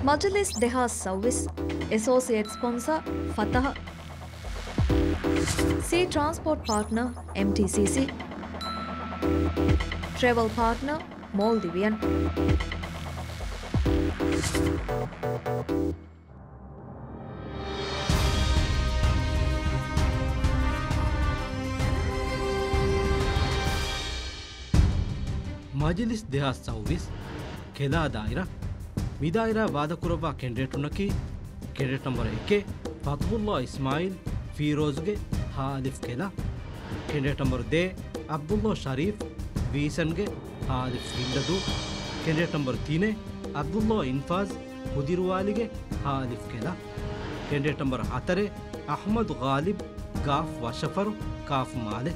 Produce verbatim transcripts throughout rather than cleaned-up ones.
މަޖިލިސް ދެހާސް ސައުވީސް. އެސޯސިއޭޓް ސްޕޮންސަރ ފަތަހަ. ސީ ޓްރާންސްޕޯޓް ޕާޓްނަރ އެމްޓީސީސީ. ޓްރެވެލް ޕާޓްނަރ މޯލްޑިވިއަން. މަޖިލިސް ދެހާސް ސައުވީސް، ކެލާ ދާއިރާ. މި ދާއިރާ ވާދަކުރައްވާ ކެނޑިޑޭޓުންނަކީ، ކެނޑިޑޭޓް ނަމްބަރު އެކެއް، ފަތުހުﷲ އިސްމާއިލް، ފީރޯޒުގެ، ހާ އަލިފް ކެލާ. ކެނޑިޑޭޓް ނަމްބަރު ދޭއް، ޢަބްދުﷲ ޝަރީފް، ވީސަންގެ، ހާ އަލިފް ހިންދަދޫ. ކެނޑިޑޭޓް ނަމްބަރު ތިނެއް، ޢަބްދުﷲ އިންފާޒް، ހުދިރުވާލިގެ، ހާ އަލިފް ކެލާ. ކެނޑިޑޭޓް ނަމްބަރު ހަތަރެއް، އަޙްމަދު ޣާލިބް، ގާފް ވަށަފަރު، ކާފް މާލެ.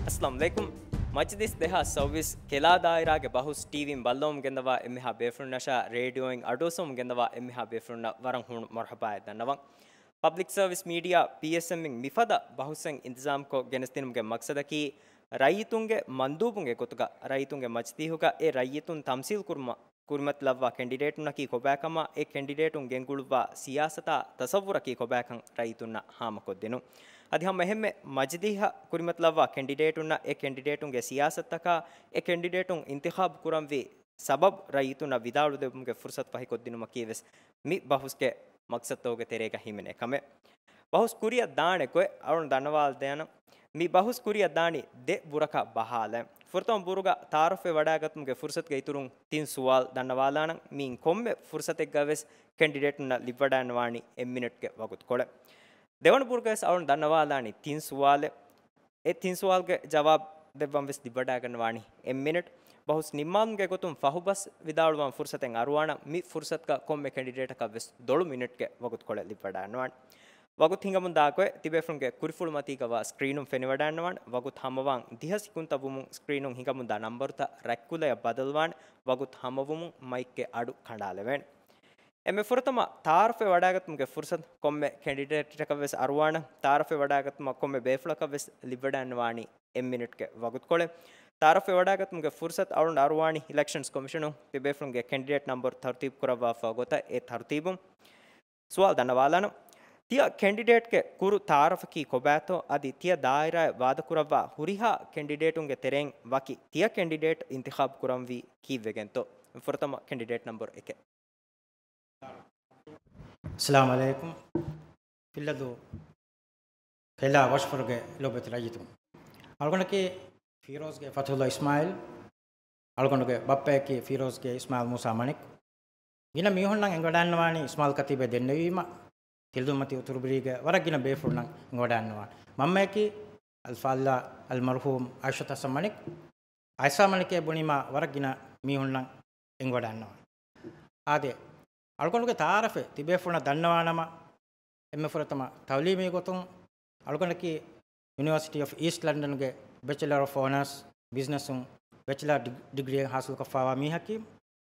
އައްސަލާމު ޢަލައިކުމް. މަޖިލިސް ދެހާސް ސައުވީސް ކެލާ ދާއިރާގެ ބަހުސް ޓީވީން ބައްލަވަމުން ގެންދަވާ އެންމެހާ ބޭފުޅުންނަށާ، ރޭޑިއޯއިން އަޑުއައްސަވަމުން ގެންދަވާ އެންމެހާ ބޭފުޅުންނަށް ވަރަށް ހޫނު މަރުޙަބާއެއް ދަންނަވަން. ޕަބްލިކް ސަރވިސް މީޑިއާ، ޕީއެސްއެމްއިން މިފަދަ ބަހުސެއް އިންތިޒާމްކޮށް ގެނެސްދިނުމުގެ މަޤްޞަދަކީ، ރައްޔިތުންގެ މަންދޫބުންގެ ގޮތުގަ ރައްޔިތުންގެ މަޖިލީހުގަ އެ ރައްޔިތުން ތަމްސީލް ކުރުމަށް ކުރިމަތިލައްވާ ކެނޑިޑޭޓުންނަކީ ކޮބާކަމާ، އެ ކެނޑިޑޭޓުން ގެންގުޅުއްވާ ސިޔާސަތާ ތަޞައްވުރަކީ ކޮބާކަން ރައްޔިތުންނަށް ހާމަކޮށްދިނުން. އަދި ހަމަ އެހެންމެ މަޖިލީހަށް ކުރިމަތިލައްވާ ކެނޑިޑޭޓުންނަށް އެ ކެނޑިޑޭޓުންގެ ސިޔާސަތުތަކާ، އެ ކެނޑިޑޭޓުން އިންތިޚާބު ކުރަންވީ ސަބަބު ރައްޔިތުންނަށް ވިދާޅުދެއްވުމުގެ ފުރުޞަތު ފަހިކޮށްދިނުމަކީވެސް މި ބަހުސްގެ މަޤްޞަދުތަކުގެ ތެރޭގަ ހިމެނޭ ކަމެއް. ބަހުސް ކުރިއަށް ދާނެ ގޮތް އަޅުން ދަންނަވާލަދޭނަން. މި ބަހުސް ކުރިއަށް ދާނީ ދެ ބުރަކަށް ބަހާލައި. ފުރަތަމަ ބުރުގަ ތަޢާރަފެއް ވަޑައިގަތުމުގެ ފުރުޞަތުގެ އިތުރުން ތިން ސުވާލު ދަންނަވާލާނަން. މިއިން ކޮންމެ ފުރުޞަތެއްގަވެސް ކެނޑިޑޭޓުންނަށް ލިބިވަޑައިގަންނަވާނީ އެއް މިނެޓްގެ ވަގުތުކޮޅެއް. ދެވަނަ ބުރުގަވެސް އަޅުން ދަންނަވާލާނީ ތިން ސުވާލެއް. އެ ތިން ސުވާލުގެ ޖަވާބު ދެއްވަން ވެސް ލިބިވަޑައިގަންނަވާނީ އެއް މިނެޓް. ބަހުސް ނިންމާލުމުގެ ގޮތުން ފަހުބަސް ވިދާޅުވާން ފުރުޞަތެއް އަރުވާނަން. މި ފުރުޞަތުގަ ކޮންމެ ކެނޑިޑޭޓަކަށް ވެސް ދޮޅު މިނެޓްގެ ވަގުތުކޮޅެއް ލިބިވަޑައިގަންނަވާނެ. ވަގުތު ހިނގަމުން ދާ ގޮތް ތިބޭފުޅުންގެ ކުރިފުޅުމަތީގަވާ ސްކްރީނުން ފެނިވަޑައިގަންނަވާނެ. ވަގުތު ހަމަވާން ދިހަ ސިކުންތައް ވުމުން ސްކްރީނުން ހިނގަމުންދާ ނަންބަރުތައް ރަތްކުލަޔަށް ބަދަލުވާނެ. ވަގުތު ހަމަވުމުން މައިކްގެ އަޑު ކަނޑާލެވޭނެ. އެންމެ ފުރަތަމަ ތަޢާރަފެއް ވަޑައިގަތުމުގެ ފުރުޞަތު ކޮންމެ ކެނޑިޑޭޓަކަށް ވެސް އަރުވާނަން. ތަޢާރަފެއް ވަޑައިގަތުމަށް ކޮންމެ ބޭފުޅަކަށް ވެސް ލިބިވަޑައިގަންނަވާނީ އެއް މިނެޓްގެ ވަގުތުކޮޅެއް. ތަޢާރަފެއް ވަޑައިގަތުމުގެ ފުރުޞަތު އަޅުން އަރުވާނީ އިލެކްޝަންސް ކޮމިޝަނުން ތިބޭފުޅުންގެ ކެނޑިޑޭޓް ނަންބަރު ތަރުތީބު ކުރައްވާފަ ގޮތަށް އެ ތަރުތީބުން. ސުވާލު ދަންނަވާލާނަން. ތިޔަ ކެނޑިޑޭޓްގެ ކުރު ތަޢާރަފަކީ ކޮބާތޯ އަދި ތިޔަ ދާއިރާއަށް ވާދަކުރައްވާ ހުރިހާ ކެނޑިޑޭޓުންގެ ތެރެއިން ވަކި ތިޔަ ކެނޑިޑޭޓް އިންތިޚާބު ކުރަންވީ ކީއްވެގެންތޯ؟ ފުރަތަމަ ކެނޑިޑޭޓް ނަންބަރު އެކެއް. އައްސަލާމު ޢަލައިކުމް. ފިއްލަދޫ ކެލާ ވަށަފަރުގެ ލޯބިވެތި ރައްޔިތުން. އަޅުގަނޑަކީ ފީރޯޒްގެ ފަތުހުﷲ އިސްމާއިލް. އަޅުގަނޑުގެ ބައްޕަޔަކީ ފީރޯޒްގެ އިސްމާއިލް މޫސާ މަނިކް. ގިނަ މީހުންނަށް އެނގިވަޑައިގަންނަވާނީ އިސްމާއިލް ކަތީބޭ ދެންނެވީމަ، ތިލަދޫ މަތި އުތުރުބިރީގެ ވަރަށް ގިނަ ބޭފުޅުންނަށް އެނގިވަޑައިގަންނަވާނެ. މަންމަޔަކީ އަލްފާޟިލާ އަލްމަރްޙޫމް އައިޝަތު ޙަސަން މަނިކް. އައިޝާ މަނިކޭ ބުނީމާ ވަރަށް ގިނަ މީހުންނަށް އެނގިވަޑައިގަންނަވާނެ. އާދެ، އަޅުގަނޑުގެ ތަޢާރަފެއް ތިބޭފުޅުންނަށް ދަންނަވާނަމަ، އެންމެ ފުރަތަމަ ތަޢުލީމީ ގޮތުން އަޅުގަނޑަކީ ޔުނިވަރސިޓީ އޮފް އީސްޓް ލަންޑަންގެ ބެޗެލަރ އޮފް އޮނާސް ބިޒްނަސުން ބެޗެލަރ ޑިގް-، ޑިގްރީއެއް ޙާޞިލުކޮށްފައިވާ މީހަކީ.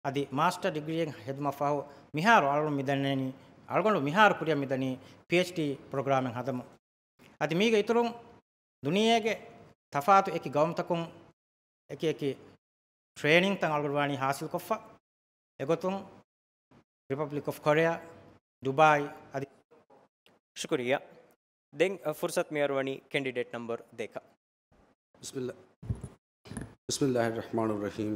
އަދި މާސްޓަރ ޑިގްރީއެއް ހެދުމަށް ފަހު މިހާރު އަޅުގަނޑު މި ދަންނަނީ، އަޅުގަނޑު މިހާރު ކުރިއަށް މިދަނީ ޕީއެޗްޑީ ޕްރޮގްރާމެއް ހަދަމުން. އަދި މީގެ އިތުރުން ދުނިޔޭގެ ތަފާތު އެކި ގައުމުތަކުން އެކި އެކި ޓްރޭނިންތައް އަޅުގަނޑު ވާނީ ޙާޞިލްކޮށްފަ. އެގޮތުން ރިޕަބްލިކް އޮފް ކޮރެއާ، ޑުބާއި އަދި. ޝުކުރިއްޔާ. ދެން، އަ، ފުރުޞަތު މިއަރުވަނީ ކެނޑިޑޭޓް ނަންބަރު ދޭކަށް. بسم الله، بسم الله الرحمن الرحيم.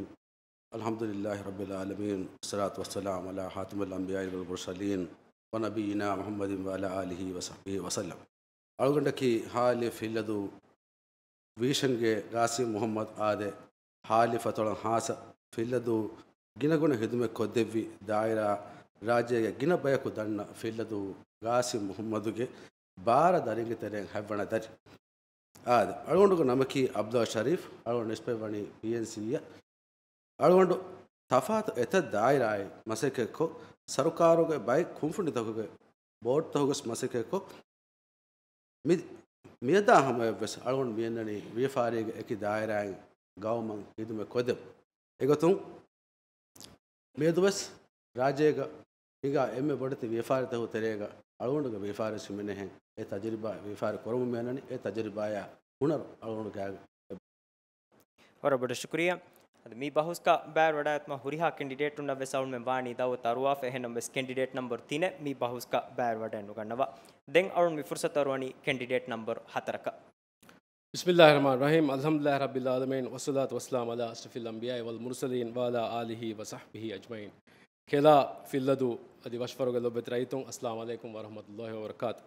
الحمد لله رب العالمين، والصلاة والسلام على خاتم الأنبياء والمرسلين، ونبينا محمد وعلى آله وصحبه وسلم. އަޅުގަނޑަކީ ހާ އަލިފް ހިއްލަދޫ ވީޝަންގެ ގާސިމް މުޙައްމަދު އާދެ، ހާ އަލިފް އަތޮޅަށް ޚާއްޞަ ފިއްލަދޫ ގިނަގުނަ ޚިދުމަތް ކޮށްދެއްވި ދާއިރާ، ރާއްޖޭގެ ގިނަ ބަޔަކު ދަންނަ ފިއްލަދޫ ގާސިމް މުޙައްމަދުގެ ބާރަ ދަރިންގެ ތެރެއިން ހަތްވަނަ ދަރި. އާދެ، އަޅުގަނޑުގެ ނަމަކީ ޢަބްދުﷲ ޝަރީފް، އަޅުގަނޑު ނިސްބަތްވަނީ ޕީއެންސީއަށް. އަޅުގަނޑު ތަފާތު އެތައް ދާއިރާއިން މަސައްކަތްކޮށް، ސަރުކާރުގެ ބައެއް ކުންފުނިތަކުގެ ބޯޑްތަކުގަސް މަސައްކަތްކޮށް، މި-، މިއަދާ ހަމަޔަށްވެސް އަޅުގަނޑު މިއަންނަނީ ވިޔަފާރީގެ އެކި ދާއިރާއިން ގައުމަށް ޚިދުމަތް ކޮށްދެމުން. އެގޮތުން މިއަދުވެސް ރާއްޖޭގަ ހިނގާ އެންމެ ބޮޑެތި ވިޔަފާރިތަކުގެ ތެރޭގަ އަޅުގަނޑުގެ ވިޔަފާރިވެސް ހިމެނޭހެން. އެ ތަޖުރިބާ ވިޔަފާރި ކުރަމުން މި އަންނަނީ. އެ ތަޖުރިބާޔާ ހުނަރު އަޅުގަނޑު ގާގަ ވަރަށް ބޮޑަށް ޝުކުރިއްޔާ. އަދި މި ބަހުސްގަ ބައިވެރިވަޑައިގަތުމަށް ހުރިހާ ކެންޑިޑޭޓުންނަށް ވެސް އަޅުމެން ވާނީ ދައުވަތު އަރުވާފަ. އެހެންނަމަވެސް ކެންޑިޑޭޓް ނަމްބަރު ތިނެއް މި ބަހުސްގަ ބައިވެރިވަޑައެއް ނުގަންނަވާ. ދެން އަޅުން މި ފުރުސަތު އަރުވަނީ ކެންޑިޑޭޓް ނަމްބަރު ހަތަރަކަށް. بسم الله الرحمن الرحيم، الحمد لله رب العالمين، والصلاة والسلام على أشرف الأنبياء والمرسلين وعلى آله وصحبه أجمعين. ކެލާ ފިއްލަދޫ އަދި ވަށްފަރުގެ ލޮބުވެތި ރައްޔިތުން، އައްސަލާމު ޢަލައިކުމް ވަރަޙްމަތުﷲި ވަބަރަކާތު.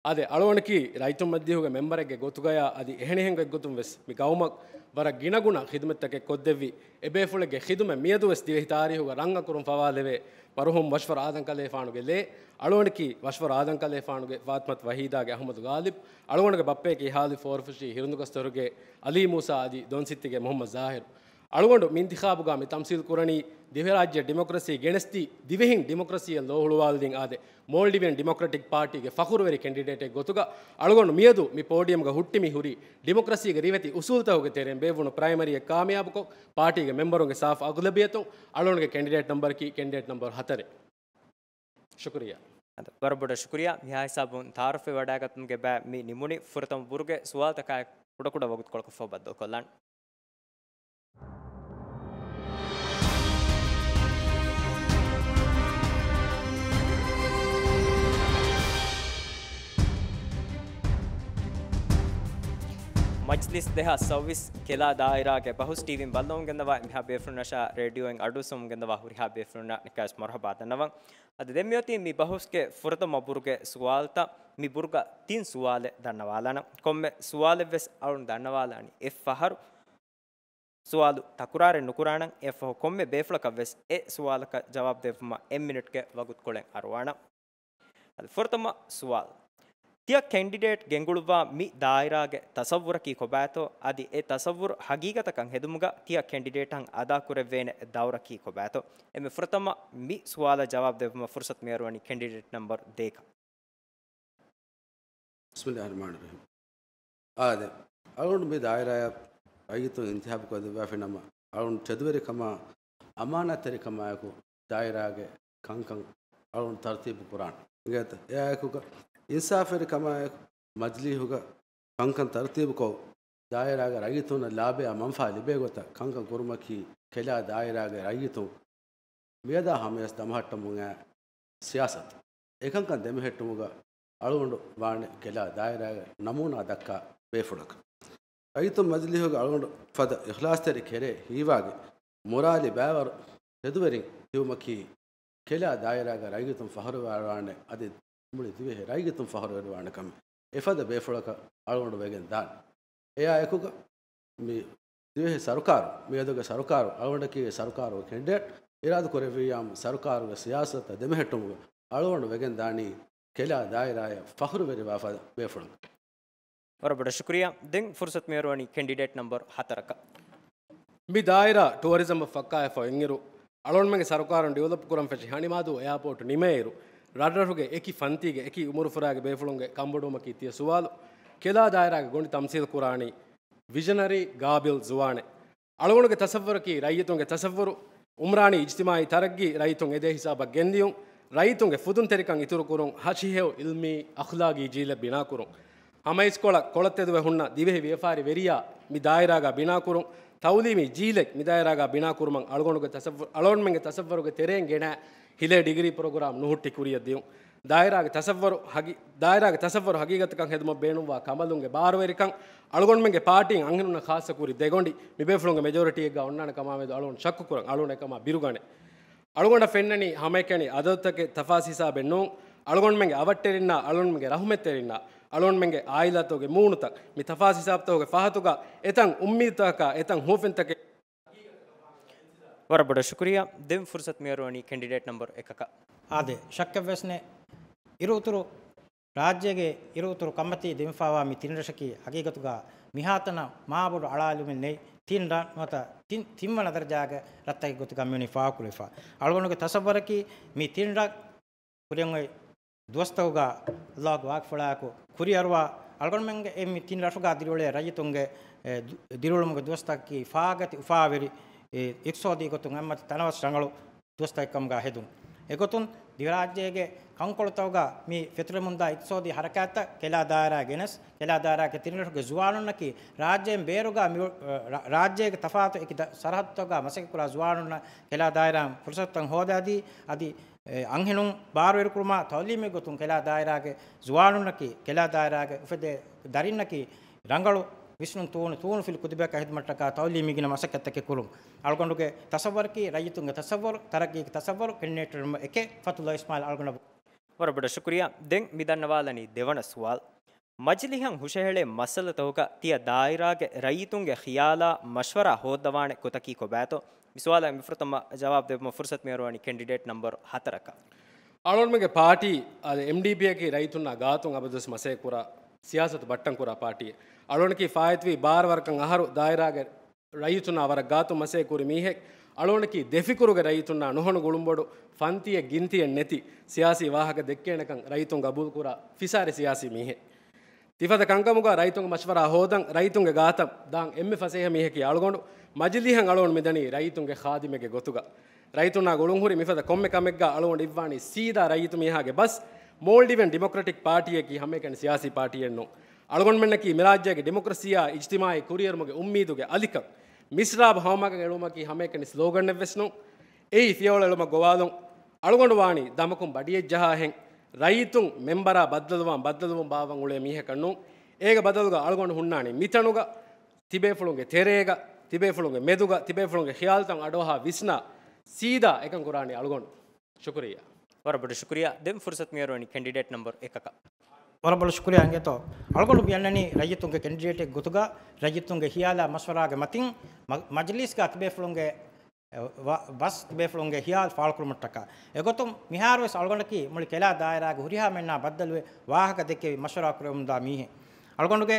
އާދެ، އަޅުގަނޑަކީ ރައްޔިތުން މަޖިލީހުގެ މެމްބަރެއްގެ ގޮތުގަޔާ އަދި އެހެނިހެން ގޮތްގޮތުން ވެސް މި ގައުމަށް ވަރަށް ގިނަގުނަ ޚިދުމަތްތަކެއް ކޮށްދެއްވި އެބޭފުޅެއްގެ ޚިދުމަތް މިއަދު ވެސް ދިވެހި ތާރީހުގަ ރަނގަކުރުން ފަވާލެވޭ މަރުޙޫމް ވަށްފަރު އާދަން ކަލޭފާނުގެ ލޭ، އަޅުގަނޑަކީ ވަށްފަރު އާދަން ކަލޭފާނުގެ ފާތިމަތު ވަޙީދާގެ އަޙްމަދު ޣާލިބް، އަޅުގަނޑުގެ ބައްޕަޔަކީ ހާލި ފޯރުފުށި ހިރުނުގަސްތޮރުގެ އަލީ މޫސާ އަދި ދޮންސިއްތިގެ މުޙައްމަދު ޒާހިރު. އަޅުގަނޑު މި އިންތިޚާބުގަ މި ތަމްސީލް ކުރަނީ ދިވެހިރާއްޖެ ޑިމޮކްރަސީ ގެނެސްދީ، ދިވެހިން ޑިމޮކްރަސީއަށް ލޯހުޅުވާލަދިން އާދެ، މޯލްޑިވިއަން ޑިމޮކްރެޓިކް ޕާޓީގެ ފަޚުރުވެރި ކެންޑިޑޭޓެއް ގޮތުގަ އަޅުގަނޑު މިއަދު މި ޕޯޑިއަމްގަ ހުއްޓި މި ހުރީ ޑިމޮކްރަސީގެ ރިވެތި އުސޫލްތަކުގެ ތެރެއިން ބޭއްވުނު ޕްރައިމަރީއެއް ކާމިޔާބުކޮށް، ޕާޓީގެ މެމްބަރުންގެ ސާފު އަޣްލަބިއްޔަތުން އަޅުގަނޑުގެ ކެންޑިޑޭޓް ނަމްބަރަކީ ކެންޑިޑޭޓް ނަމްބަރު ހަތަރެއް. ޝުކުރިއްޔާ. އަދި ވަރަށް ބޮޑަށް ޝުކުރިއްޔާ. މިހާ ހިސާބުން ތަޢާރަފްވެވަޑައިގަތުމުގެ ބައި މި ނިމުނީ. ފުރަތަމަ ބުރުގެ ސުވާލުތަކާއި ކުޑަކުޑަ ވަގުތުކޮޅަކަށްފަހު ބައްދަލުކޮށްލާން. މަޖްލިސް ދެހާސް ސައުވީސް ކެލާ ދާއިރާގެ ބަހުސް ޓީވީން ބައްލަވަމުން ގެންދަވާ އެންމެހާ ބޭފުޅުންނަށާ ރޭޑިއޯއިން އަޑުއައްސަވަމުން ގެންދަވާ ހުރިހާ ބޭފުޅުންނަށް ނިކާސް މަރުޙަބާ ދަންނަވަން. އަދި ދެން މިއޮތީ މި ބަހުސްގެ ފުރަތަމަ ބުރުގެ ސުވާލުތައް. މި ބުރުގަ ތިން ސުވާލެއް ދަންނަވާލާނަން. ކޮންމެ ސުވާލެއްވެސް އަޅުން ދަންނަވާލާނީ އެއްފަހަރު. ސުވާލު ތަކުރާރެއް ނުކުރާނަން. އެއަށްފަހު ކޮންމެ ބޭފުޅަކަށްވެސް އެ ސުވާލަކަށް ޖަވާބު ދެއްވުމަށް އެއް މިނިޓްގެ ވަގުތުކޮޅެއް އަރުވާނަން. އަދި ފުރަތަމަ ސުވާލު. ތިޔަ ކެންޑިޑޭޓް ގެންގުޅުއްވާ މި ދާއިރާގެ ތަޞައްވުރަކީ ކޮބާތޯ؟ އަދި އެ ތަޞައްވުރު ހަގީގަތަކަށް ހެދުމުގަ ތިޔަ ކެންޑިޑޭޓަށް އަދާކުރެއްވޭނެ ދައުރަކީ ކޮބާތޯ؟ އެންމެ ފުރަތަމަ މި ސުވާލަށް ޖަވާބު ދެއްވުމަށް ފުރުސަތު މިއަރުވަނީ ކެންޑިޑޭޓް ނަމްބަރު ދޭކަށް. بسم الله الرحمن الرحيم. އާދެ، އަޅުގަނޑު މި ދާއިރާއަށް ރައްޔިތުން އިންތިޚާބު ކޮށްދެއްވާފިނަމަ، އަޅުގަނޑު ތެދުވެރިކަމާ، އަމާނާތްތެރިކަމާއެކު ދާއިރާގެ ކަންކަން އަޅުގަނޑު ތަރުތީބު ކުރާނެ. އިނގޭތަ؟ އެއާއެކުގަ އިންސާފުވެރިކަމާއެކު މަޖިލީހުގަ ކަންކަން ތަރުތީބުކޮށް، ދާއިރާގެ ރައްޔިތުންނަށް ލާބަޔާ މަންފާ ލިބޭ ގޮތަށް ކަންކަން ކުރުމަކީ ކެލާ ދާއިރާގެ ރައްޔިތުން މިއަދާ ހަމަޔަސް ދަމަހައްޓަމުން އައި ސިޔާސަތު. އެކަންކަން ދެމެހެއްޓުމުގަ އަޅުގަނޑު ވާނެ ކެލާ ދާއިރާގެ ނަމޫނާ ދައްކާ ބޭފުޅަކަށް. ރައްޔިތުން މަޖިލީހުގެ އަޅުގަނޑު ފަދަ އިޚްލާޞްތެރި ކެރޭ ހީވާގި މުރާލި ބައިވަރު ތެދުވެރިން ހިވުމަކީ ކެލާ ދާއިރާގެ ރައްޔިތުން ފަޚުރުވެވަޑައިގަންނަވާނެ އަދި މުޅި ދިވެހި ރައްޔިތުން ފަޚުރުވެވަޑައިގަންނަވާނެ ކަމެއް އެފަދަ ބޭފުޅަކަށް އަޅުގަނޑު ވެގެން ދާނެ. އެއާ އެކުގަ މި ދިވެހި ސަރުކާރު، މިއަދުގެ ސަރުކާރު، އަޅުގަނޑަކީ ސަރުކާރުގެ ކެންޑިޑޭޓް، އިރާދަ ކުރެއްވިއްޔާމު ސަރުކާރުގެ ސިޔާސަތަށް ދެމެހެއްޓުމުގަ އަޅުގަނޑު ވެގެން ދާނީ ކެލާ ދާއިރާއަށް ފަޚުރުވެރިވާ ފަދަ ބޭފުޅުން. ވަރަށް ބޮޑަށް ޝުކުރިއްޔާ. ދެން ފުރުސަތު މިއަރުވަނީ ކެންޑިޑޭޓް ނަމްބަރު ހަތަރަކަށް. މި ދާއިރާ ޓުއަރިޒަމަށް ފައްކާވެފަ އޮތްއިރު، އަޅުގަނޑުމެންގެ ސަރުކާރުން ޑިވެލޮޕް ކުރަން ފެށި ހަނިމާދޫ އެއާޕޯޓު ނިމޭއިރު، ރަށްރަށުގެ އެކި ފަންތީގެ އެކި އުމުރުފުރާގެ ބޭފުޅުންގެ ކަންބޮޑުވުމަކީ ތިޔަ ސުވާލު. ކެލާ ދާއިރާގެ ގޮނޑި ތަމްސީލް ކުރާނީ ވިޝަނަރީ ގާބިލް ޒުވާނެއް. އަޅުގަނޑުގެ ތަޞައްވަރަކީ ރައްޔިތުންގެ ތަޞައްވަރު، އުމްރާނީ އިޖްތިމާޢީ ތަރައްގީ ރައްޔިތުން އެދޭ ހިސާބަށް ގެންދިޔުން، ރައްޔިތުންގެ ފުދުންތެރިކަން އިތުރުކުރުން، ހަށިހެޔޮ ޢިލްމީ އަޚްލާގީ ޖީލެއް ބިނާކުރުން. ހަމައިސްކޮޅަށް ކޮޅަށް ތެދުވެ ހުންނަ ދިވެހި ވިޔަފާރި ވެރިޔާ މި ދާއިރާގަ ބިނާކުރުން، ތަޢުލީމީ ޖީލެއް މި ދާއިރާގަ ބިނާކުރުމަށް އަޅުގަނޑުގެ ތަޞައްވަރު، އަޅުގަނޑުމެންގެ ތަޞައްވަރުގެ ތެރެއިން ގެނައި ހިލޭ ޑިގްރީ ޕްރޮގްރާމް ނުހުއްޓި ކުރިއަށް ދިޔުން. ދާއިރާގެ ތަޞައްވަރު ހަގީ-، ދާއިރާގެ ތަޞައްވަރު ހަގީގަތަކަށް ހެދުމަށް ބޭނުންވާ ކަނބަލުންގެ ބާރުވެރިކަން، އަޅުގަނޑުމެންގެ ޕާޓީން އަންހެނުންނަށް ޚާއްޞަ ކުރި ދެގޮނޑި މި ބޭފުޅުންގެ މެޖޯރިޓީއެއްގަ އޮންނާނެ ކަމާމެދު އަޅުގަނޑު ޝައްކު ކުރަން، އަޅުގަނޑު އެކަމާ ބިރުގަނެ. އަޅުގަނޑަށް ފެންނަނީ ހަމައެކަނި އަދަދުތަކެއް ތަފާސް ހިސާބެއް ނޫން. އަޅުގަނޑުމެންގެ އަވަށްޓެރިންނާ، އަޅުގަނޑުމެންގެ ރަޙުމަތްތެރިންނާ، އަޅުގަނޑުމެންގެ އާއިލާތަކުގެ މޫނުތައް މި ތަފާސް ހިސާބުތަކުގެ ފަހަތުގަ އެތަން އުއްމީދުތަކަކާ އެތަން ހޫފެންތަކެއް. ވަރަށް ބޮޑަށް ޝުކުރިއްޔާ. ދެން ފުރުސަތު މިއަރުވަނީ ކެންޑިޑޭޓް ނަމްބަރު އެކަކަށް. އާދެ، ޝައްކެއްވެސް ނެތް. އިރުއުތުރު ރާއްޖޭގެ އިރުއުތުރު ކަނބަތީ ދިންފާވާ މި ތިން ރަށަކީ ހަގީގަތުގަ މިހާތަނަށް މާބޮޑު އަޅާލުމެއް ނެތް. ތިން ރަށް ނުވަތަ ތިން، ތިންވަނަ ދަރަޖާގެ ރަށްތަކެއް ގޮތުގަ މިވަނީ ފާހަގަކުރެވިފަ. އަޅުގަނޑުގެ ތަޞައްވަރަކީ މި ތިން ރަށް ކުރިއަށް އޮތް ދުވަސްތަކުގަ ﷲގެ ވާގިފުޅާއެކު ކުރިއަރުވާ އަޅުގަނޑުމެންގެ އެ މި ތިން ރަށުގަ ދިރިއުޅޭ ރައްޔިތުންގެ، އެ، ދު-، ދިރިއުޅުމުގެ ދުވަސްތަކަކީ ފާގަތި އުފާވެރި، އެ، އިޤްތިޞާދީ ގޮތުން އެންމެ ތަނަވަސް ރަނގަޅު ދުވަސްތަކެއްކަމުގަ ހެދުން. އެގޮތުން ދިވެހިރާއްޖޭގެ ކަންކޮޅުތަކުގަ މި ފެތުރެމުންދާ އިޤްތިޞާދީ ޙަރަކާތްތައް ކެލާ ދާއިރާ ގެނެސް، ކެލާ ދާއިރާގެ ތިންރަށުގެ ޒުވާނުންނަކީ ރާއްޖޭން ބޭރުގަ މި، ރާ، ރާއްޖޭގެ ތަފާތު އެކި ދަ، ސަރަހައްދުތަކުގަ މަސައްކަތްކުރާ ޒުވާނުންނަށް ކެލާ ދާއިރާ ފުރުޞަތުތައް ހޯދާދީ، އަދި، އެ، އަންހެނުން ބާރުވެރިކުރުމާ ތަޢުލީމީ ގޮތުން ކެލާ ދާއިރާގެ ޒުވާނުންނަކީ ކެލާ ދާއިރާގެ އުފެދޭ ދަރިންނަކީ ރަނގަޅު ވިސްނުން ތޫނު، ތޫނުފިލު ކުދިބަޔަކަށް ހިދުމަތްޓަކާ ތަޢުލީމީ ގިނަ މަސައްކަތްތަކެއް ކުރުން. އަޅުގަނޑުގެ ތަޞައްވަރަކީ ރައްޔިތުންގެ ތަޞައްވަރު، ތަރައްގީގެ ތަޞައްވަރު، ކެނޑިޑޭޓް ނަމްބަރު އެކެއް ފަތުލްލާ އިސްމާއިލް އަޅުގަނޑަށް. ވަރަށް ބޮޑަށް ޝުކުރިއްޔާ. ދެން މި ދަންނަވާލަނީ ދެވަނަ ސުވާލު. މަޖިލީހަށް ހުށަހެޅޭ މައްސަލަތަކުގަ ތިޔަ ދާއިރާގެ ރައްޔިތުންގެ ޚިޔާލާ މަޝްވަރާ ހޯއްދަވާނެ ގޮތަކީ ކޮބާތޯ؟ މި ސުވާލަށް މި ފުރަތަމަ ޖަވާބު ދެއްވުމަށް ފުރުޞަތު މިއަރުވަނީ ކެނޑިޑޭޓް ނަމްބަރު ހަތަރަކަށް. އަޅުގަނޑުމެންގެ ޕާޓީ އަދި އެމްޑީޕީއަކީ ރައްޔިތުންނާ ގާތުން އަބަދުވެސް މަސައްކަތްކުރާ، ސިޔާސަތު ބައްޓަންކުރާ ޕާޓީއެއް. އަޅުގަނޑަކީ ފާއިތުވި ބާރަ ވަރަކަށް އަހަރު ދާއިރާގެ ރައްޔިތުންނާ ވަރަށް ގާތުން މަސައްކަތްކުރި މީހެއް. އަޅުގަނޑަކީ ދެފިކުރުގެ ރައްޔިތުންނާ ނުހަނު ގުޅުންބޮޑު ފަންތިއެއް ގިންތިއެއް ނެތި ސިޔާސީ ވާހަކަ ދެއްކޭނެކަން ރައްޔިތުން ގަބޫލުކުރާ ފިސާރި ސިޔާސީ މީހެއް. ތިފަދަ ކަންކަމުގަ ރައްޔިތުންގެ މަޝްވަރާ ހޯދަން، ރައްޔިތުންގެ ގާތަށް ދާން އެންމެ ފަސޭހަ މީހަކީ އަޅުގަނޑު. މަޖިލީހަށް އަޅުގަނޑު މިދަނީ ރައްޔިތުންގެ ޚާދިމެއްގެ ގޮތުގަ. ރައްޔިތުންނާ ގުޅުންހުރި މިފަދަ ކޮންމެ ކަމެއްގަ އަޅުގަނޑު އިއްވާނީ ސީދާ ރައްޔިތު މީހާގެ ބަސް. މޯލްޑިވިއަން ޑިމޮކްރެޓިކް ޕާޓީއަކީ ހަމައެކަނި ސިޔާސީ ޕާޓީއެއް ނޫން. އަޅުގަނޑުމެންނަކީ މިރާއްޖޭގެ ޑިމޮކްރަސީއާ އިޖްތިމާޢީ ކުރިއެރުމުގެ އުއްމީދުގެ އަލިކަން. މިސްރާބު ހަމަމަގަށް އެޅުމަކީ ހަމައެކަނި ސްލޯގަންއެއްވެސް ނޫން. އެއީ ފިޔަވަޅު އެޅުމަށް ގޮވާލުން. އަޅުގަނޑު ވާނީ ދަމަކުން ބަޑިއެއް ޖަހާހެން. ރައްޔިތުން މެންބަރާ ބައްދަލުވާން ބައްދަލުވުން ބާއްވަން އުޅޭ މީހަކަށް ނޫން. އޭގެ ބަދަލުގަ އަޅުގަނޑު ހުންނާނީ މިތަނުގަ، ތިބޭފުޅުންގެ ތެރޭގަ، ތިބޭފުޅުންގެ މެދުގަ، ތިބޭފުޅުންގެ ޚިޔާލުތައް އަޑުއަހާ ވިސްނާ، ސީދާ އެކަން ކުރާނީ އަޅުގަނޑު. ޝުކުރިއްޔާ. ވަރަށް ބޮޑަށް ޝުކުރިއްޔާ. ދެން ފުރުޞަތު މިއަރުވަނީ ކެނޑިޑޭޓް ނަމްބަރު އެކަކަށް. ވަރަށް ބޮޑަށް ޝުކުރިއްޔާ އިނގޭތޯ. އަޅުގަނޑު މިއަންނަނީ ރައްޔިތުންގެ ކެނޑިޑޭޓެއް ގޮތުގަ، ރައްޔިތުންގެ ޚިޔާލާ މަޝްވަރާގެ މަތިން މަ، މަޖިލީސްގަ ތިބޭފުޅުންގެ، އެ، ވަ، ބަސް ތިބޭފުޅުންގެ ޚިޔާލު ފާޅުކުރުމަށްޓަކާ. އެގޮތުން މިހާރުވެސް އަޅުގަނޑަކީ މުޅި ކެލާ ދާއިރާގެ ހުރިހާ މެންނާ ބައްދަލުވެ ވާހަކަ ދެއްކެވި މަޝްވަރާ ކުރެވެމުންދާ މީހެއް. އަޅުގަނޑުގެ،